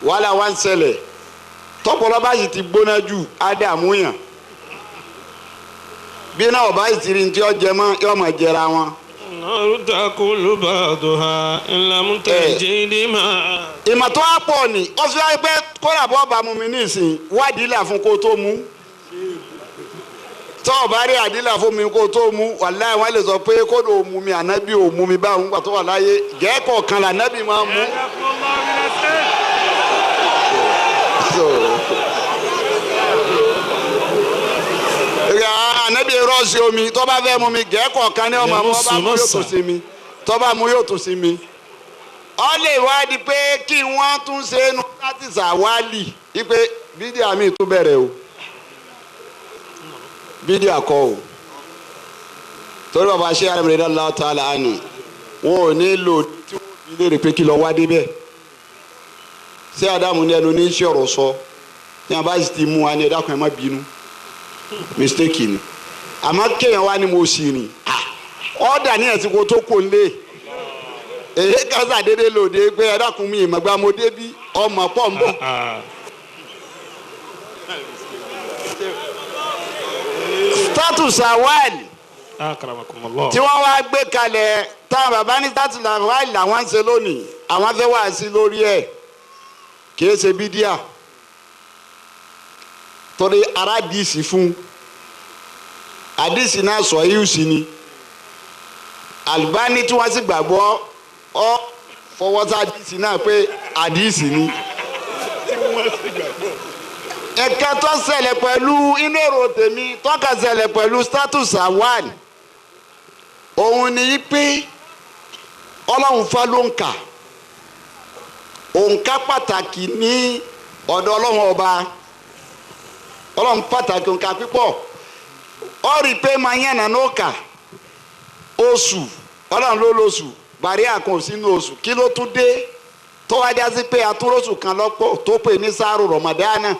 wàhálà wá ń ṣẹlẹ̀ tọpọlọ bá sì ti gbóná jù á dààmú yàn bí náà ọba sì ti rí ní tí ó jẹ mọ́ yóò máa jẹra wọn. النار تأكل بعضها إن لم تجد ماء ìmọ̀ tó wá pọ̀ ni ó fi wáyé pé kódà bọ́ bá mu mi nísìn wádìí là fún kó tó mú tọ́ ọ bá rí àdílà fún mi kó tó mú wàláhì wọ́n lè sọ pé kódò ò mú mi ànábì ò mú mi báwọn gbà tó wà láyé gẹ́ẹ́kọ̀ kan là ànábì máa mú. So, ìyá ànábì rọ́ọ̀sì omi tó bá fẹ́ mú mi gẹ́ẹ́kọ̀ kan ní ọmọ àmọ́ bá mú yóò tún sí mi tó bá mú yóò tún sí mi. Ọ lè wá di pé kí wọ́n tún ṣe é nu láti ṣàwálì wípé bídíà mi tún bẹ̀rẹ̀ o bídíà kọ́ o torí bàbá ṣé àrẹ̀mẹ̀rẹ̀ lọ́la ta'ala àánú wọn ò ní lò tí wọ́n fi léèrè pé kí lọ wá débẹ̀ ṣé Ádámù ní ẹnu ní í ṣe ọ̀rọ̀ sọ ní a bá sì ti mú wa ní ẹ dákun ẹ má bínú mistake ni àmọ́ kéèyàn wá ní mo sì rìn ọ̀dà ní ẹ̀sìn kó tó kò lé èyí kásá dédé lòdì pé ẹ dákun mi ìmọ̀gbà mo débí ọmọ pọ̀ ń bọ̀. Status awal Akramakumullah. tí wọ́n wá gbé kalẹ̀ táwọn bàbá ní status awal làwọn ń ṣe lónìí àwọn fẹ́ wá sí lórí ẹ̀ kì í ṣe bídíà torí aládìsí fún àdìsí náà sọ yíò sí ni Albani tí wọ́n sì gbàgbọ́ ọ fọwọ́ sí àdìsí náà pé àdìsí ni. Ẹ̀ka tó ṣẹlẹ̀ pẹ̀lú inú èrò tèmi tọ́ka ṣẹlẹ̀ pẹ̀lú status awal òun ni pé Ọlọ́run fa ló ń kà òǹkà pàtàkì ní ọ̀dọ̀ Ọlọ́run ọba Ọlọ́run pàtàkì òǹkà pípọ̀ ọ rí i pé máa yànnà ní òkà oṣù Ọlọ́run ló lóṣù bàríà kan ò sínú oṣù kí ló tún dé tó wá já sí pé atúróṣù kan lọ́pọ̀ tó pè ní sáàrù rọ̀mọ̀dánà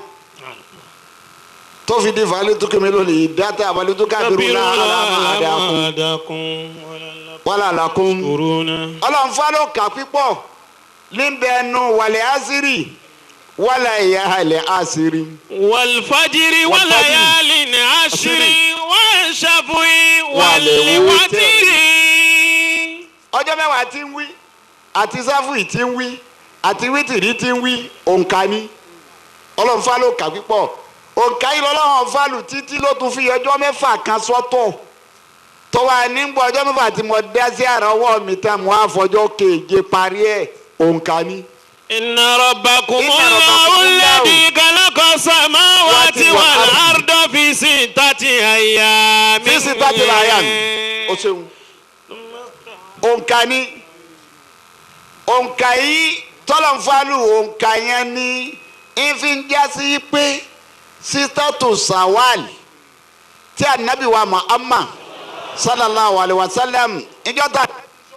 tó fi di fàlítúkìmí lónìí dáta fàlítúkàbírú láàmàdàkùn wàlà làkùn. Ọlọ́run fálọ́kà pípọ̀ níbẹ̀ nu wàlẹ̀ àṣírí wàlà ìyá àlẹ̀ àṣírí. Wàlfàjìrì wàlàyálì ní àṣírí wàṣàfùì wàlíwátìrì. Ọjọ́ mẹ́wàá tí ń wí àti sáfùì tí ń wí àti wítìrí tí ń wí òǹkà ni. Ọlọ́run fálọ́kà pípọ̀ òǹkà yìí lọ́lọ́run fálù títí ló tún fi ọjọ́ mẹ́fà kan sọ́tọ̀ tọ́wọ́ nígbà ọjọ́ mẹ́fà tí mo dá sí àrà ọwọ́ mi tán mo á fọjọ́ keje parí ẹ̀ òǹkà ni. Inna rabbakumullahu alladhi khalaqa samawati wal arda fi sittati ayyamin. Fi sittati ayyamin. O ṣeun. Òǹkà ni òǹkà yìí tọ́lọ̀nfàlù òǹkà yẹn ni ìfi ń já sí pé sítátù sàwálì tí ànábì wa Muhammad sallallahu alayhi wa sallam ìjọ tá a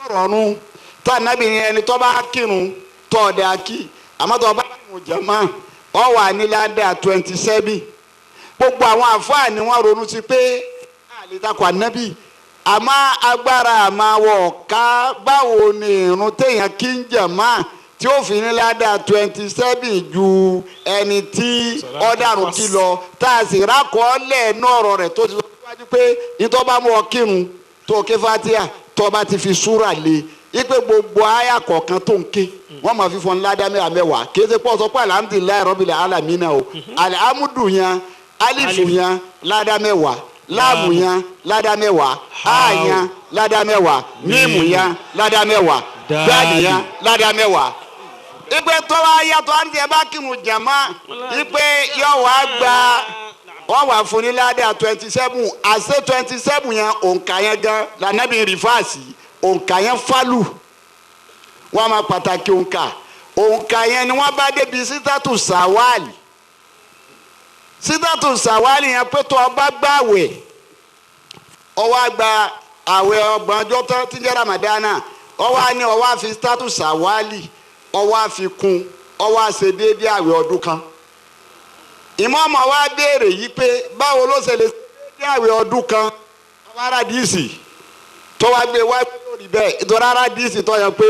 sọ̀rọ̀ ọ̀run tá ànábì yẹn ẹni tó bá kírun tó ọ̀dẹ̀ akí àmọ́ tó bá kírun jàmá ọ wà ní ládàá 27. Gbogbo àwọn àfáà ni wọ́n ronú sí pé àlè takò ànábì àmọ́ agbára àmọ́ wọ̀ ká báwo ni irun téèyàn kí ń jàmá tí ó fi ní ládàá 27 ju ẹni tí ọ̀daràn kí lọ tá a sì rákọ̀ọ́lẹ̀ náà ọ̀rọ̀ rẹ̀ tó ti sọ wájú pé nítorí bá mú ọ kírun tó ké fatia tó bá ti fi súrà lé ipe gbogbo àyà kọ̀ọ̀kan tó ń ké wọ́n máa fi fọn ládàá mẹ́wàá mẹ́wàá kì í ṣe pọ̀ sọ pé alhamdulilayi rabbil alamina o alhamdu yẹn alifu yẹn ládàá mẹ́wàá láàmù yẹn ládàá mẹ́wàá a yẹn ládàá mẹ́wàá mímù yẹn ládàá mẹ́wàá dáàlì yẹn ládàá mẹ́wàá. Ipe tó wá yàtọ̀ àti ẹ bá kírun jàmá ipe yọ wá gba wọ́n wà fún ní ládàá 27 àṣẹ 27 yẹn òǹkà yẹn gan lànàbí rìfáàsì òǹkà yẹn fálù wọ́n máa pàtàkì òǹkà òǹkà yẹn ni wọ́n bá débi sítátù sàwálì sítátù sàwálì yẹn pé tó ọba gbàwẹ̀ ọwọ́ àgbà àwẹ̀ ọgbọ̀n ọjọ́ tó ti jẹ́ ramadana ọwọ́ á ní ọwọ́ àfi sítátù sàwálì ọwọ́ àfi kún ọwọ́ àṣẹ déédéé àwẹ̀ ọdún kan. Ìmọ̀ọ́mọ̀ wa béèrè yìí pé báwo ló ṣe lè ṣe déédéé àwẹ̀ ọdún kan ọwọ́ aládìsí tó wá gbé wá lórí bẹ́ẹ̀ ìtọ́ra aládìsí tó yẹ pé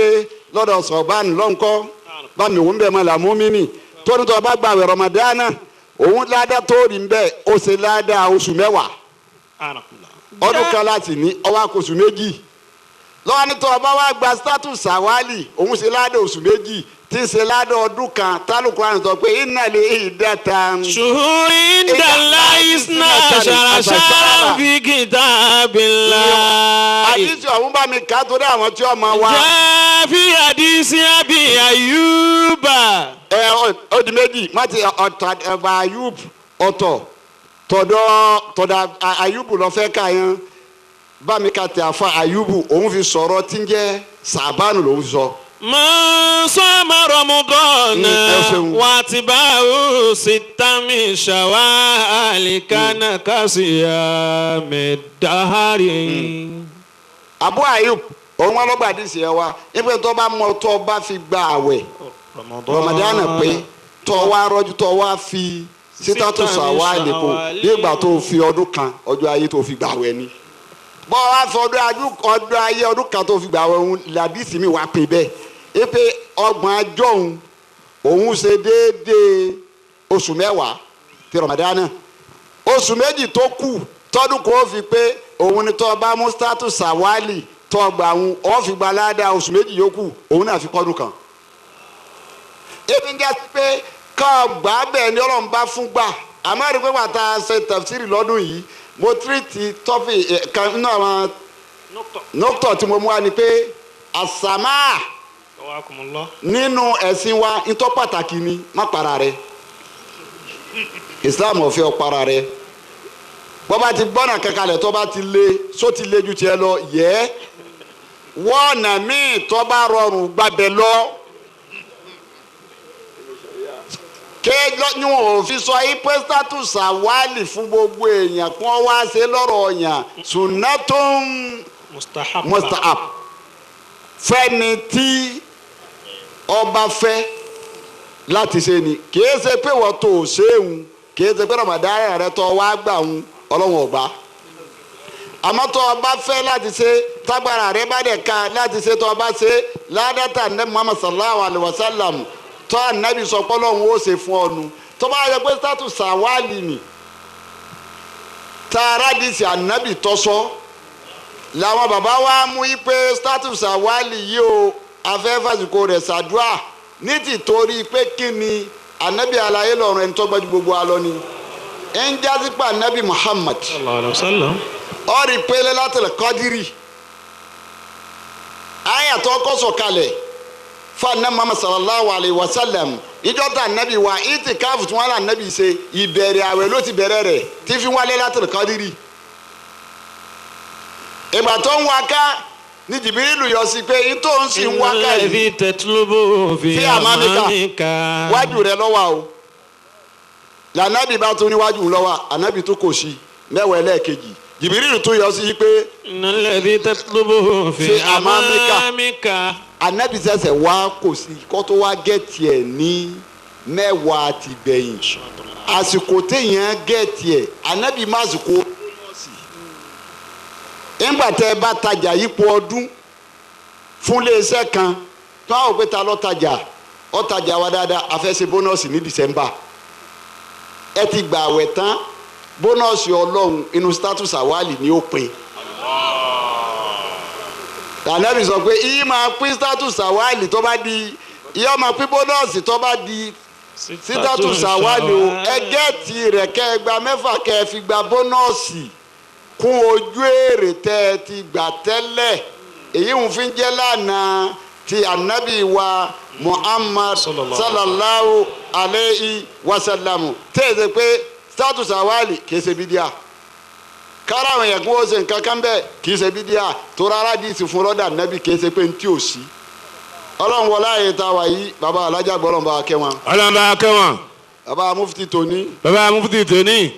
lọ́dọ̀ sọ̀bánu lọ́nkọ́ bámi òun bẹ́ẹ̀ mọ́ làmú mímì tó ní tó bá gba àwẹ̀ ramadana òun ládàá tó rí bẹ́ẹ̀ ó ṣe ládàá oṣù mẹ́wàá ọdún kan láti ní ọwọ́ àkóso méjì lọ́wọ́ ní tó bá wá gba status sàwálì òun ṣe ládàá oṣù méjì tí ń ṣe ládàá ọdún kan tálùkù àrùn sọ pé iná lè dẹ́ta. Ṣùhúrí dàlá isna ṣàràṣàrà fi kitabillah. Àdìsí ọ̀hún bá mi kà torí àwọn tí ó máa wá. Jẹ́ fi àdìsí àbí Ayúbà. Ẹ ó di méjì má ti ọ̀tọ̀ ẹ̀fà Ayúb ọ̀tọ̀ tọ̀dọ̀ Ayúbù lọ fẹ́ ká yẹn bá mi ka tẹ àfa Ayúbù òun fi sọ̀rọ̀ tí ń jẹ́ sàbánu lòun fi sọ. Man sama Ramadana wa atba'ahu sitta min shawwal kana kasiyami dahari. Abu Ayub òun wọn lọ́gbà àdìsí ẹ wa nígbà tó bá mọ tó bá fi gba àwẹ̀ Ramadana pé tó wá rọ́jú tó wá fi sítátù sàwálì kù bí ìgbà tó fi ọdún kan ọjọ́ ayé tó fi gbà àwẹ̀ ni bọ́ wá fi ọdún ayé ọdún kan tó fi gbà àwẹ̀ òun làdìsí mi wá pè bẹ́ẹ̀ ipe ọgbọ̀n ajọ́ òun òun ṣe déédéé oṣù mẹ́wàá ti Ramadana oṣù méjì tó kù tọdún kò fi pé òun ni tó bá mú status sàwálì tó gbà òun ó fi gba ládàá oṣù méjì yòókù òun náà fi kọ́dún kan. ebi ń jẹ́ pé ká gbà bẹ́ẹ̀ ni Ọlọ́run bá fún gbà àmọ́ àrí pé bàtà ṣe tafsiri lọ́dún yìí mo tírìtì tọ́fì kan nínú àwọn nọ́tọ̀ tí mo mú wa ni pé àsàmà nínú ẹ̀sìn wa ntọ́ pàtàkì ni má para rẹ. Islam ò fẹ́ ọ para rẹ. Bọ́ bá ti gbọ́nà kankanlẹ̀ tó bá ti lé só ti lé ju tiẹ̀ lọ yẹ wọ́ọ̀nà míì tó bá rọrùn gbàbẹ̀ lọ. Ké ní wọn ò fi sọ ipe status àwálì fún gbogbo èèyàn kí wọ́n wá ṣe lọ́rọ̀ ọ̀yàn sunnatun mustahab fẹ́ni tí ọba fẹ́ láti ṣe ni kì í ṣe pé wọ́n tó ṣéun Kì í ṣe pé Ramadan rẹ tó wá gbà ń Ọlọ́run ọ̀gbá. Àmọ́ tó o bá fẹ́ láti ṣe, tágbára rẹ bá dẹ̀ ka láti ṣe, tó o bá ṣe ládàtà ní Muhammad sallallahu alayhi wa sallam tó ànábì sọ pé Ọlọ́run ó ṣe fún ọ nu. Tó bá yẹ pé status sàwálì ni tààrà dìsí ànábì tọ́sọ́ làwọn bàbá wa mú i pé status sàwálì yìí o, afẹ́ fàsìkò rẹ̀ ṣàdúrà ní tìtorí pé kí ni ànábì alayé lọ́rùn ẹni tó gbájú gbogbo alọ́ ni ẹ̀ ń jásí pé ànábì Muhammad sallallahu alaihi wasallam. Ọ̀rì pélé látìlẹ̀ kọ́dírì ayàtọ̀ kọ́sọ̀kalẹ̀ fún anabi Muhammad sallallahu alayhi wa sallam ìjọ tá anabi wa ìtìkáfù tí wọ́n lé anabi ṣe ìbẹ̀rẹ̀ àwẹ̀ ló ti bẹ̀rẹ̀ rẹ̀ tí fi wálé látìlẹ̀ kọ́dírì. Ìgbà tó ń wá ká ní Jìbìrìlù yọ sí pé ìtò ń sì ń wá ká yìí Alladhi tatlubu fi Fi amamika. amamika. Wájú rẹ lọ́wọ́ o, lànàbì bá tún níwájú lọ́wọ́ ànàbì tó kò sí mẹ́wàá ẹlẹ́ẹ̀kejì Jìbìrìlù tún yọ sí pé Alladhi tatlubu fi Fi amamika. amamika. Ànábì ṣẹ̀ṣẹ̀ wá kò sí kó tó wá gẹ̀ẹ́tì ẹ̀ ní mẹ́wàá ti gbẹ̀yìn. Àsìkò téèyàn gẹ̀ẹ́tì ẹ̀ ànábì má àsìkò ńgbà tẹ́ ẹ bá tajà yípo ọdún fún iléeṣẹ́ kan tó àwọn òpè ta lọ́tajà ọ̀tajà wa dáadáa a fẹ́ ṣe bónọ́ọ̀sì ní December. Ẹ ti gbà àwẹ̀ tán, bónọ́ọ̀sì ọlọ́run inú status àwálì ni ó pin. Ànábì sọ pé iye máa pín status àwálì tó bá di iye máa pín bónọ́ọ̀sì tó bá di status àwálì o. Ẹ gẹ́ẹ̀tì rẹ̀ kẹ́ ẹ gba mẹ́fà kẹ́ ẹ fi gba bónọ́ọ̀sì kún ojú èrè tẹ́ ẹ ti gbà tẹ́lẹ̀. Èyí ń fi jẹ́ lánàá ti ànábì wa Muhammad sallallahu alayhi wa sallam tẹ́ ẹ ṣe pé status àwálì kì í ṣe bídíà kára àwọn èèyàn kí wọ́n ṣe nǹkan kan bẹ́ẹ̀ kì í ṣe bídíà tó rárá di ìsìn fún lọ́dà nẹ́bí kì í ṣe pé ní tí ò sí. Ọlọ́run wọlé àyè tá a wà yìí, bàbá alájà gbọ́dọ̀ bá wa kẹ́ wọn. Ọlọ́run bá kẹ́ wọn. Bàbá mufti tòní. Bàbá mufti tòní.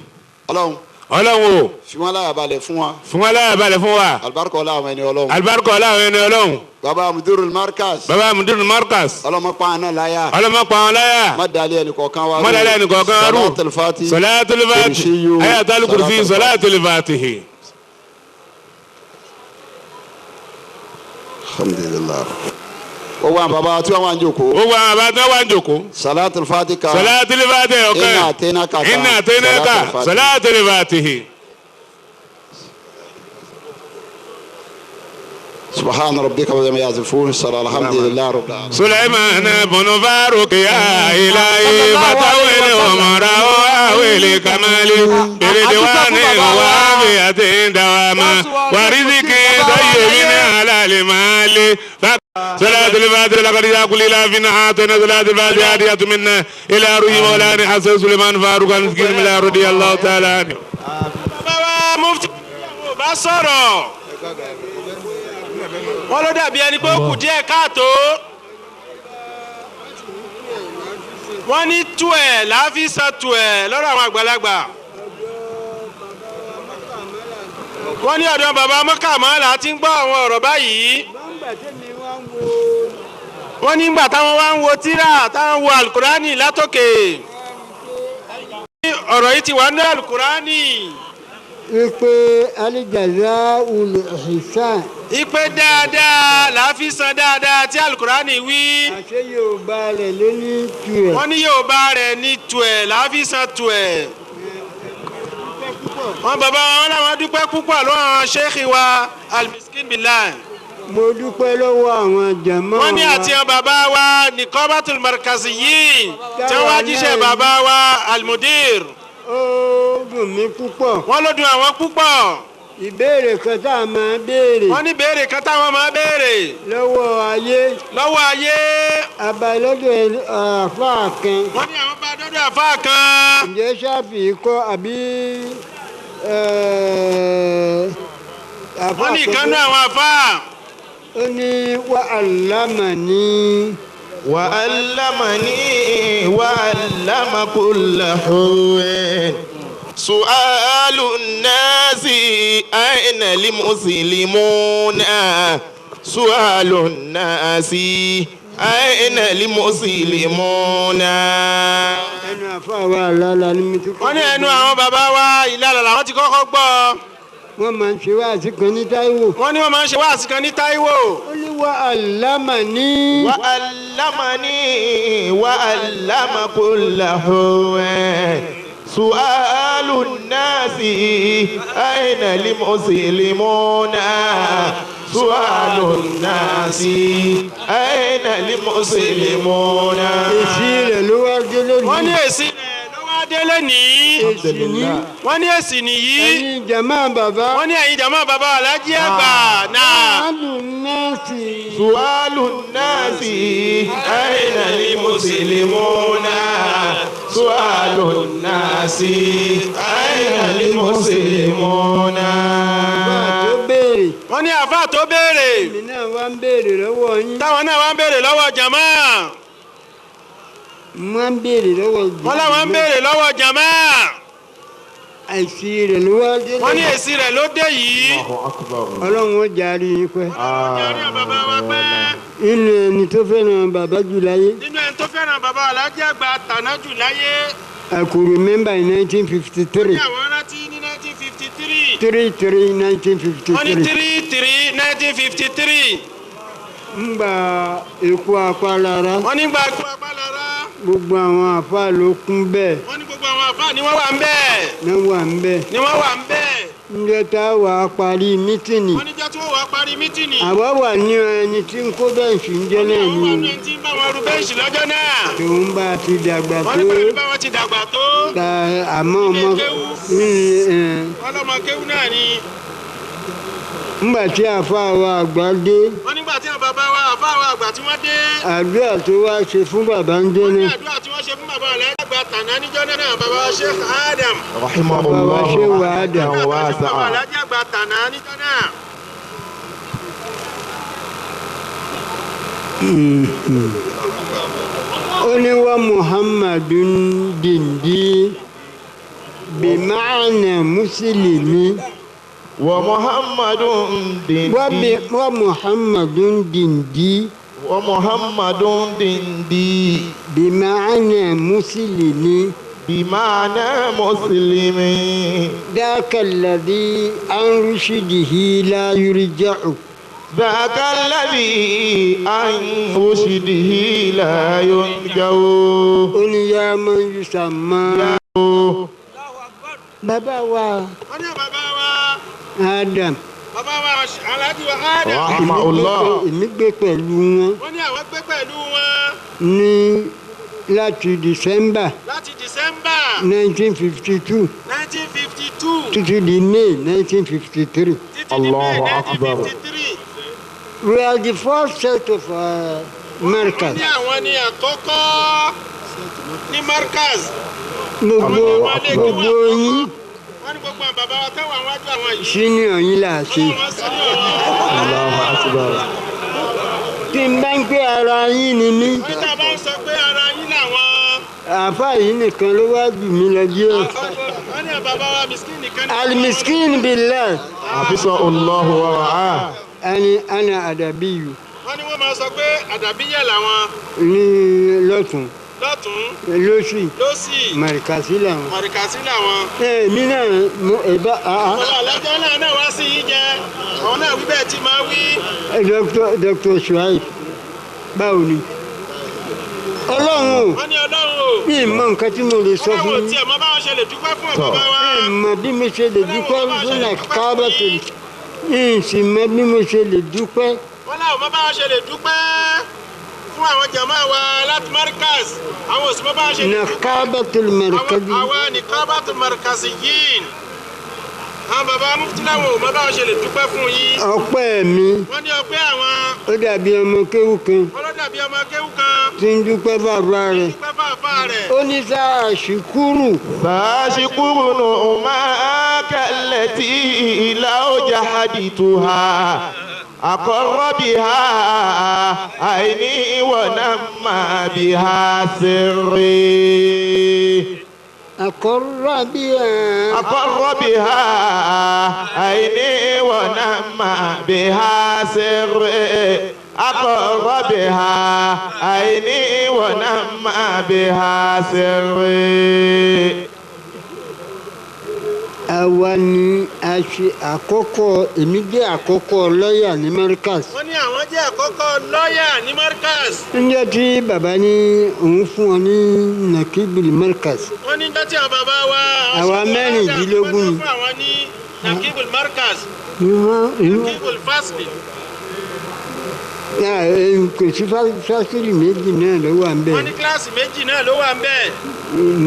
Ọlọ́run. Ọlọ́run o. Fi wọn láyà balẹ̀ fún wa. Fún wọn láyà balẹ̀ fún wa. Alibarika ọlá àwọn ẹni Ọlọ́run. Alibarika ọlá àwọn ẹni Ọlọ́run. Bàbá mudirul markaz. Bàbá mudirul markaz. Ọlọ́mọ pa àná láyà. Ọlọ́mọ pa àwọn láyà. Má dalẹ̀ ẹnì kọ̀ọ̀kan wa rú. Má dalẹ̀ ẹnì kọ̀ọ̀kan wa rú. Salatul fati. Salatul fati. Ayatul kursi salatul fatihi. Alhamdulillah. Gbogbo àwọn bàbá tí wọ́n wá ń jókòó. Gbogbo àwọn bàbá tí wọ́n wá ń jókòó. Salatul fati kan. Salatul fati ọ̀kan. Inna atainaka kan. Inna atainaka. Salatul fatihi. سبحان ربك رب يصفون صلى الحمد لله رب العالمين. سليمان بن فاروق يا إلهي فتول عمره وأول كمالي بردوان وعافية دواما ورزق طيب على المال. صلاة الفاتحة لقد جاء كل إله فينا أعطينا صلاة الفاتحة هدية منا إلى روح مولانا حسن سليمان فاروق المسكين من رضي الله تعالى عنه. Wọ́n ló dàbí ẹni pé ó kù díẹ̀ káàtó. Wọ́n ní tuẹ̀ láàfin san tuẹ̀ lọ́rọ̀ àwọn àgbàlagbà. Wọ́n ní ọ̀dọ̀ bàbá mọ́kàmọ́lá ti ń gbọ́ àwọn ọ̀rọ̀ báyìí. Wọ́n ní ìgbà táwọn wá ń wo tírà táwọn wo alukurani látòkè. Ọ̀rọ̀ yìí ti wà ní alukurani. Ipe alijaza'ul ihsan. Ipe dáadáa làá fi san dáadáa tí alukurani wí. Àṣé Yorùbá rẹ̀ ló ní tuẹ̀. Wọ́n ní Yorùbá rẹ̀ ní tuẹ̀ làá fi san tuẹ̀. Wọ́n bàbá wọn làwọn dúpẹ́ púpọ̀ lọ́wọ́ ṣéèkì wa almiskin billah. Mo dúpẹ́ lọ́wọ́ àwọn jàmá wa. Wọ́n ní àti àwọn bàbá wa nìkọ́bátùl markaziyin tí wọ́n wá jíṣẹ́ bàbá wa almudir. Ó dùn mí púpọ̀. Wọ́n ló dùn àwọn púpọ̀. Ìbéèrè kan tá a máa béèrè. Wọ́n ní béèrè kan táwọn máa béèrè. Lọ́wọ́ ayé. Lọ́wọ́ ayé. Abalọ́dọ̀ àfáà kan. Wọ́n ní àwọn bá dọ́dọ̀ àfáà kan. Ǹjẹ́ ṣáàfì kọ́ àbí àfáà Wọ́n ní ìkànnú àwọn àfáà. Ó ní wà á lámà ní. Wà á lámà ní wà á lámà kulla huwin. سؤال الناس أين المسلمون سؤال الناس أين المسلمون. Ẹnu àfáà wa lálá ní mi tó kọ́. Wọ́n ní ẹnu àwọn bàbá wa ìlàlà làwọn ti kọ́kọ́ gbọ́. Wọ́n máa ń ṣe wáàsí kan ní Táíwò. Wọ́n ní wọ́n máa ń ṣe wáàsí kan ní Táíwò. Ó ní wa allamani. وعلمني وعلم كل هو سؤال الناس أين المسلمون سؤال الناس أين المسلمون. Èsì rẹ̀ ló wá dé lónìí. Wọ́n ní èsì rẹ̀ ló wá dé lónìí. Èsì ní Wọ́n ní èsì nìyí. ẹ̀yin jàmá bàbá. Wọ́n ní ẹ̀yin jàmá bàbá Aláàjì àgbà náà. Alùnásì. سؤال الناس أين المسلمون سؤال الناس أين المسلمون. Bàbá tó béèrè. Wọ́n ní àfáà tó béèrè. Èmi náà wá ń béèrè lọ́wọ́ yín. Táwọn náà wá ń béèrè lọ́wọ́ jàmá. Mo wá ń béèrè lọ́wọ́ Wọ́n láwọn ń béèrè lọ́wọ́ jàmá. Àìsí rẹ̀ ló wá dé Wọ́n ní lónìí. èsì rẹ̀ ló dé yìí. Ọlọ́run ó jàre yín pẹ́. Wọ́n ní bàbá wa pẹ́. Nínú ẹni tó fẹ́ràn bàbá jù láyé. Nínú ẹni tó fẹ́ràn bàbá Aláàjì àgbà tàná jù láyé. I could remember in 1953. Ní àwọn rántí ní 1953. 3-3 Wọ́n ní 1953. 3-3 1953. Ńgbà ikú apálára. Wọ́n ní gba ikú apálára. Gbogbo àwọn àfáà ló kún bẹ́ẹ̀. Wọ́n ní gbogbo àwọn àfáà ni wọ́n wà ń bẹ́ẹ̀. Ní wà ń bẹ́ẹ̀. Ni wọ́n wà ń bẹ́ẹ̀. Ǹjẹ́ tá a wà á parí mítìnì. Wọ́n níjọ́ tí wọ́n wà á parí mítìnì. Àwa wà ní ẹni tí ń kó bẹ́ǹṣì ń jẹ́ náà Wọ́n ni wà o. ní ẹni tí ń bá wọn ru bẹ́ǹṣì lọ́jọ́ náà. Tòun bá a ti dàgbà Wọ́n tó. ní pẹ̀lú bá wọn ti dàgbà tó. Ta àmọ́ ọmọ Wọ́n lọ́mọ kéwú náà ni. Ńgbà tí àfáà wa àgbà dé. Wọ́n nígbà tí àwọn bàbá wa àfáà wa àgbà tí wọ́n dé. Àdúrà tó wá ṣe fún bàbá ń jẹ́ Wọ́n ní náà. àdúrà tí wọ́n ṣe fún bàbá Aláàjì àgbà tàná níjọ́ náà bàbá wa Sheikh Adam. رحمه Bàbá wa الله ṣe wà á dà. رحمة Àdúrà tí wọ́n ṣe fún bàbá واسعة. Aláàjì àgbà tàná níjọ́ náà. Ó ní wa Muhammadun dìndí bimaana mùsùlùmí. ومحمد دندي. Wa Muhammadun dìndí ومحمد دندي bimaana mùsùlùmí. بمعنى مسلم. ذاك الذي عن رشده لا يرجع. ذاك الذي عن رشده لا ينجو. Ó ní yá man yusamma. Bàbá wa Wọ́n ní bàbá wa Adam. bàbá wa Aláàjì wa Adam. رحمه الله. Èmi gbé pẹ̀lú wọn Wọ́n ní àwọn gbé pẹ̀lú wọn ní láti December láti December 1952 1952 títí di May 1953. títí di May Allahu Akbar. 1953. We are the first set of Wọ́n Markaz. ní àwọn ní àkọ́kọ́ ní Markaz. Gbogbo gbogbo yín Wọ́n ní gbogbo àwọn bàbá wa táwọn àwọn àjọ àwọn yìí. senior yín là á ṣe. Wọ́n láwọn sí ní ọ̀wọ́. Allahu Akbar. Tí n bá ń pé ara yín ni mí, Wọ́n ní tá a bá ń sọ pé ara yín làwọn. àáfàá yìí nìkan ló wá jù mí lọ díẹ̀. Wọ́n ní bàbá wa miskin nìkan ní. Alimiskin billah حفظه الله ورعاه. ẹni ana àdàbíyù Wọ́n ní wọ́n máa sọ pé àdàbíyẹ̀ làwọn ní lọ́tún lọ́tún lósì lọ́sì màrìkàsí làwọn. mọ̀rìkàsí làwọn. Èmi náà mo ẹ̀bá àá. Bàbá alájọ́ náà náà wá sí yín jẹ. Àwọn náà wí bẹ́ẹ̀ tí máa wí. Dr. Shuaib báwo ni? Ọlọ́run o, Wọ́n ní Ọlọ́run o. mi ì mọ nǹkan tí mo lè sọ Wọ́n fún láwọn ò yín. tiẹ̀ mọ báwọn ṣe lè dúpẹ́ fún bàbá wa. Mi ì mọ bí mo ṣe lè dúpẹ́ fún àkábà tó mi ì sì mọ bí mo ṣe lè dúpẹ́. Wọ́n láwọn mọ báwọn ṣe lè dúpẹ́ fún àwọn jàmáà wa láti Markaz. Àwọn ò sì mọ báwọn ṣe lè dúpẹ́. Nàkábàtul markazi. Àwa nìkábàtul markaziyin. Àwọn bàbá mufti láwọn ò mọ báwọn ṣe lè dúpẹ́ fún yín. Ọpẹ́ mi Wọ́n ní ọpẹ́ àwọn ó dàbí ọmọ kéwú kan wọ́n ló dàbí ọmọ kéwú kan. tí ń dúpẹ́ bàbá rẹ̀. Dúpẹ́ fáfá rẹ̀. Ó ní sáà ṣùkúrù سأشكر نعماك التي لو جحدتها أقر بها عيني ونمى بها سري. أقر بها أقر بها عيني ونمى بها سري. أقر بها عيني ونمى بها سري. Àwa ni a ṣe àkọ́kọ́, èmi jẹ́ àkọ́kọ́ lọ́ọ̀yà ní Markaz. Wọ́n ní àwọn jẹ́ àkọ́kọ́ lọ́ọ̀yà ní Markaz. Níjọ́ tí bàbá ní òun fún ọ ní Nakibul Markaz. Wọ́n ní jọ́ tí àwọn bàbá wa. Àwa mẹ́rìndínlógún. Wọ́n fún àwọn ní Nakibul Markaz. Nakibul Fasli. Kò sí fásitì méjì náà ló wà ń bẹ̀. Wọ́n ní kíláàsì méjì náà ló wà ń bẹ̀.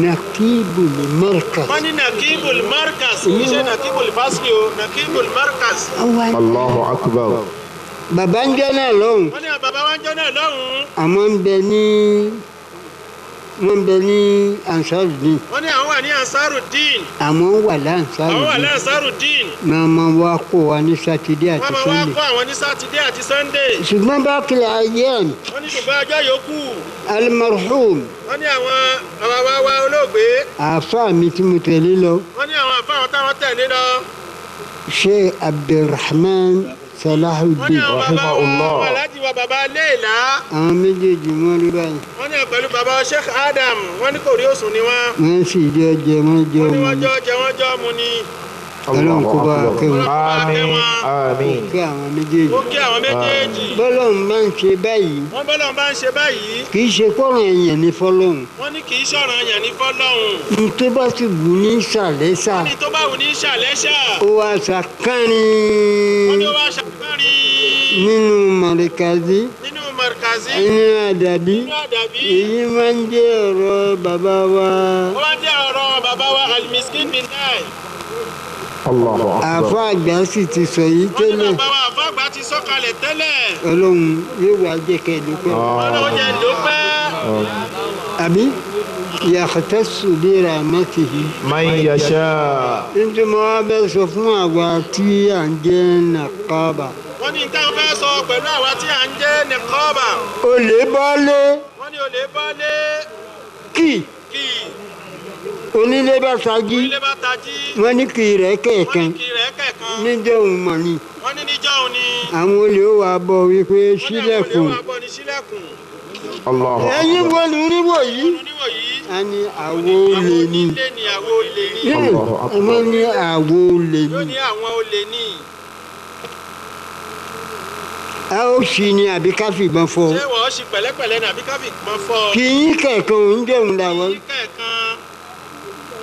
Nakibul Markaz. Wọ́n ní Nakibul Markaz. Kì í ṣe Nakibul Fasli o, Nakibul Markaz. Allahu Akbar. Bàbá ń jẹ́ náà lọ́hùn. Wọ́n ní bàbá wa ń jẹ́ náà lọ́hùn. Àmọ́ ń bẹ ní wọ́n bẹ ní Ansarudeen. Wọ́n ní àwọn wà ní Ansarudeen. Àwọn wà l'Ansarudeen. Àwọn wà l'Ansarudeen. Màmá wa kó wa ní Sátidé àti Sunday. Wọ́n máa wá kó àwọn ní Sátidé àti Sunday. Ṣùgbọ́n bá kìlọ̀ ayé ẹ̀. Wọ́n ní ṣùgbọ́n ọjọ́ yòókù. Al-marhum. Wọ́n ní àwọn bàbá wa olóògbé. Àáfàá mi tí mo tẹ̀lé lọ. Wọ́n ní àwọn àáfàá wọn táwọn tẹ̀lé lọ. Sheikh Abdulrahman Salahuddin. Wọ́n ní àwọn bàbá wa Alhaji wa bàbá Léèlá. Àwọn méjèèjì wọ́n rí báyìí. Wọ́n ní pẹ̀lú bàbá Sheikh Adam, wọ́n ní kò rí òsùn ni wọ́n. Wọ́n sì jọ jẹ wọ́n jọ mu. Wọ́n ní wọ́n jọ jẹ wọ́n jọ mu ni. Ọlọ́run kó bá wa kẹ́ wọn. Àmín àmín. Ó kí àwọn méjèèjì. Ó kí àwọn méjèèjì. Bọ́lọ́run bá ń ṣe báyìí. Wọ́n bọ́lọ́run bá ń ṣe báyìí. Kì í ṣe kọ́ràn èèyàn ní fọlọ́run. Wọ́n ní kì í ṣọ̀ràn èèyàn ní fọlọ́run. N tó bá sì wù ní ṣàlẹ́ṣà. Wọ́n ní tó bá wù ní ṣàlẹ́ṣà. Ó wá ṣàkánrin. Wọ́n ní ó wá ṣàkánrin. Nínú mọ̀rìkàzí. Nínú mọ̀rìkàzí. Nínú àdàbí. Nínú àdàbí. Èyí máa ń jẹ́ ọ̀rọ̀ bàbá wa. Ó máa ń jẹ́ ọ̀rọ̀ bàbá wa Al-Miskin bin Nai. Àfa àgbà sì ti sọ yìí tẹ́lẹ̀. Wọ́n ní bàbá wa àfa àgbà ti sọ kalẹ̀ tẹ́lẹ̀. Ọlọ́run yóò wá jẹ́ kẹ́ ẹ dúpẹ́. Ọlọ́run jẹ́ dúpẹ́. Àbí yàtọ̀sù bí rahmatihi. Man yasha. Nítorí mo wá bẹ́ sọ fún àwa tí à ń jẹ́ nàkọ́bà. Wọ́n ní táwọn fẹ́ sọ pẹ̀lú àwa tí à ń jẹ́ nàkọ́bà. Olè bọ́lé. Wọ́n ní olè bọ́lé. Kì. Kì. Onílé bá tají. Onílé bá tají. Wọ́n ní kì í rẹ̀ kẹ̀kan. Wọ́n ní kì í rẹ̀ kẹ̀kan. Níjọ́ òun mọ̀ ni. Wọ́n ní níjọ́ òun ni. Àwọn olè ó wá bọ̀ wípé ṣílẹ̀kùn. Wọ́n ní àwọn olè ó wá bọ̀ ní ṣílẹ̀kùn. Ẹ̀yin wo ni oníwò yìí? A ní àwo olè ni. Wọ́n ní àwo olè ni. Yóò ní àwọn olè ni. A ó ṣì ní àbí ká fìbọn fọ́. Ṣé wọ́n ṣì pẹ̀lẹ́pẹ̀lẹ́ ní àbí ká fìbọn fọ́? Kì í kẹ̀kan òun jẹun làwọn. Kì í kẹ̀kan.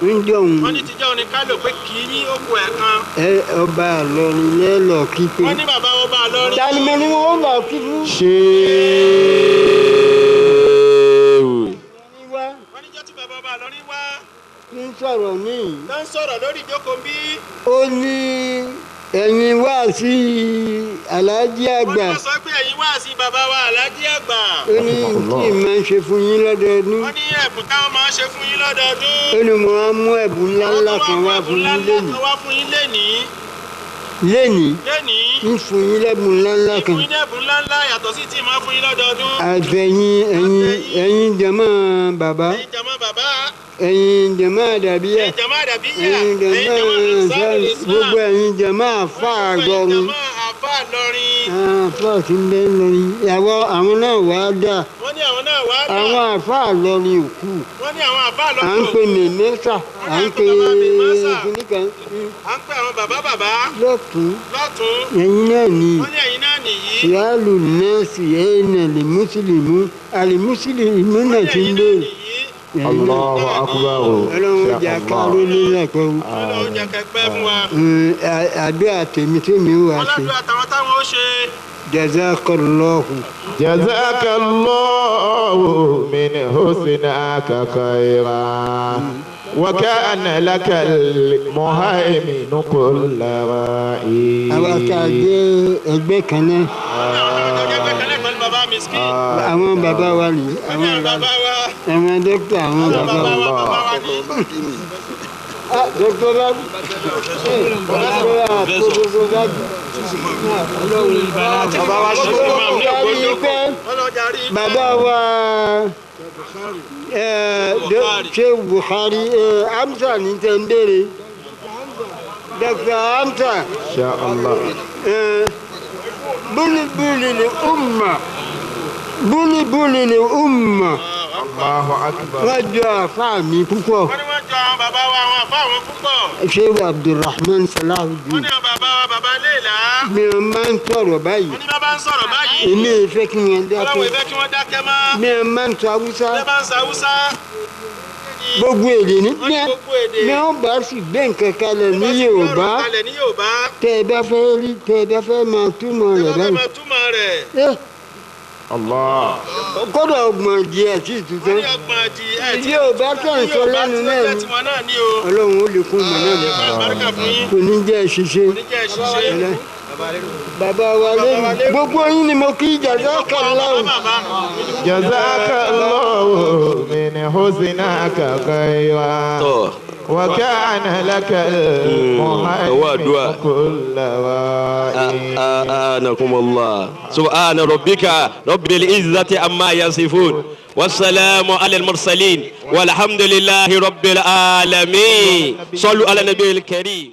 Ń jọun. Wọ́n ní tíjọ́ òní ká lò pé kì í ní òkú ẹ̀ kan. Ẹ ọba àlọrin lẹ́lọ kí pé. Wọ́n ní bàbá ọba àlọrin. Tani mo ní wọ́n lọ kí fún. Ṣéèwù. Wọ́n ní jọ́ tí bàbá ọba àlọrin wá. Ń sọ̀rọ̀ níyì. Tó ń sọ̀rọ̀ lórí ìjókòó bí. Ó ní ẹ̀yin wá sí Aláàjì àgbà. Wọ́n ní wọ́n sọ pé ẹ̀yin wá sí bàbá wa Aláàjì àgbà. Ó ní tí ì máa ń ṣe fún yín lọ́dọọdún. Wọ́n ní ẹ̀bùn táwọn máa ń ṣe fún yín lọ́dọọdún. Ó ní mo á mú ẹ̀bùn ńláńlá kan wá fún yín lénìí. Wá fún yín lénìí. Lénìí. Lénìí. Ń fún yín lẹ́bùn ńláńlá kan. Ń fún yín lẹ́bùn ńláńlá yàtọ̀ sí tí ì máa fún yín lọ́dọọdún. Àtẹ̀yìn ẹ̀yin ẹ̀yin jàmá bàbá. Ẹ̀yin jàmá bàbá. Ẹ̀yin jàmá àdàbíyà. Ẹ̀yin jàmá àdàbíyà. Ẹ̀yin jàmá gbogbo ẹ̀yin jàmá àfa àgọ́run. Jàmá àfa lọrin. Àfa ti ń bẹ́ lọrin. Ìyàwó àwọn náà wá dà. Wọ́n ní àwọn náà wá dà. Àwọn àfa lọrin òkú. Wọ́n ní àwọn àfa lọrin òkú. À ń pè mèmẹ́sà. À ń pè kìnìkan. À ń pè àwọn bàbá bàbá. Lọ́tún. Lọ́tún. Ẹ̀yin náà ni. Wọ́n ní ẹ̀yin náà nìyí. Ìyáàlú nọ́ọ̀sì ẹ̀yìn àlè mùsùlùmí. Àlè mùsùlùmí náà ti ń bèrè. Allahu akbar. Ọlọ́run jẹ́ káró nílẹ̀ pẹ̀lú. Ọlọ́run jẹ́ kẹpẹ́ fún wa. Àdúrà tèmi tèmi wà ṣe. Ọlọ́dún àtàwọn táwọn ó ṣe. Jazakallahu. Jazakallahu min husnaka khayra. Wa kana lakal muhaiminu kulla ra'i. Àwọn tá a jẹ́ ẹgbẹ́ kan náà. Àwọn bàbá wa ni. Àwọn dókítà àwọn bàbá wa. Dókítà bá bàbá wa ṣe Buhari Hamza ní tẹ́ ń béèrè. Dókítà Hamza. Insha Allah. Búlíbúlì umma, búlíbúlì umma. Allahu akbar. Wọ́n jọ àfáà mi púpọ̀. Wọ́n ní wọ́n jọ àwọn bàbá wa, àwọn àfa àwọn púpọ̀. Ṣé Abdulrahman Wọ́n Salahuddin ní àwọn bàbá wa, bàbá Léèlá. mi ò máa ń sọ̀rọ̀ báyìí. Wọ́n ní bàbá ń sọ̀rọ̀ báyìí. Èmi ò fẹ́ kí wọ́n Ọlọ́run dákẹ́. ìfẹ́ kí wọ́n dákẹ́ mọ́. Mi ò máa ń sọ Haúsá. Ṣé bá ń sa Haúsá? Gbogbo èdè ní Wọ́n ní gbogbo èdè. mi ò bá sì gbé nǹkan kalẹ̀ ní Yorùbá. Kalẹ̀ ní Yorùbá. Tẹ́ ẹ bá fẹ́ rí, tẹ́ ẹ bá fẹ́ máa túmọ̀ Ṣé rẹ̀ bá fẹ́ báyìí. máa túmọ̀ rẹ̀? Allah. Kódà ọgbọ̀n díẹ̀ sí Wọ́n ìtútọ́. ní ọgbọ̀n di ẹ̀ tí Yorùbá tẹ̀ ń sọ Yorùbá lẹ́nu tí náà ó jẹ́ ni. tiwọn náà ní o. Ọlọ́run ó lè kún mọ̀ náà lọ. Àlùbáríkà fún yín. Kò ní jẹ́ ṣiṣẹ́. Kò ní jẹ́ ṣiṣẹ́. Bàbá wa lẹ́nu. Gbogbo yín ni mo kí, jazakallahu. Bàbá. Jazakallahu min husnaka khayra. Tọ́. Wa kana laka Ọwọ́ àdúrà. al-muhaymin kulla wa'i. آنكم الله. سبحان ربك رب العزة عما يصفون، والسلام على المرسلين، والحمد لله رب العالمين. صلوا على النبي الكريم.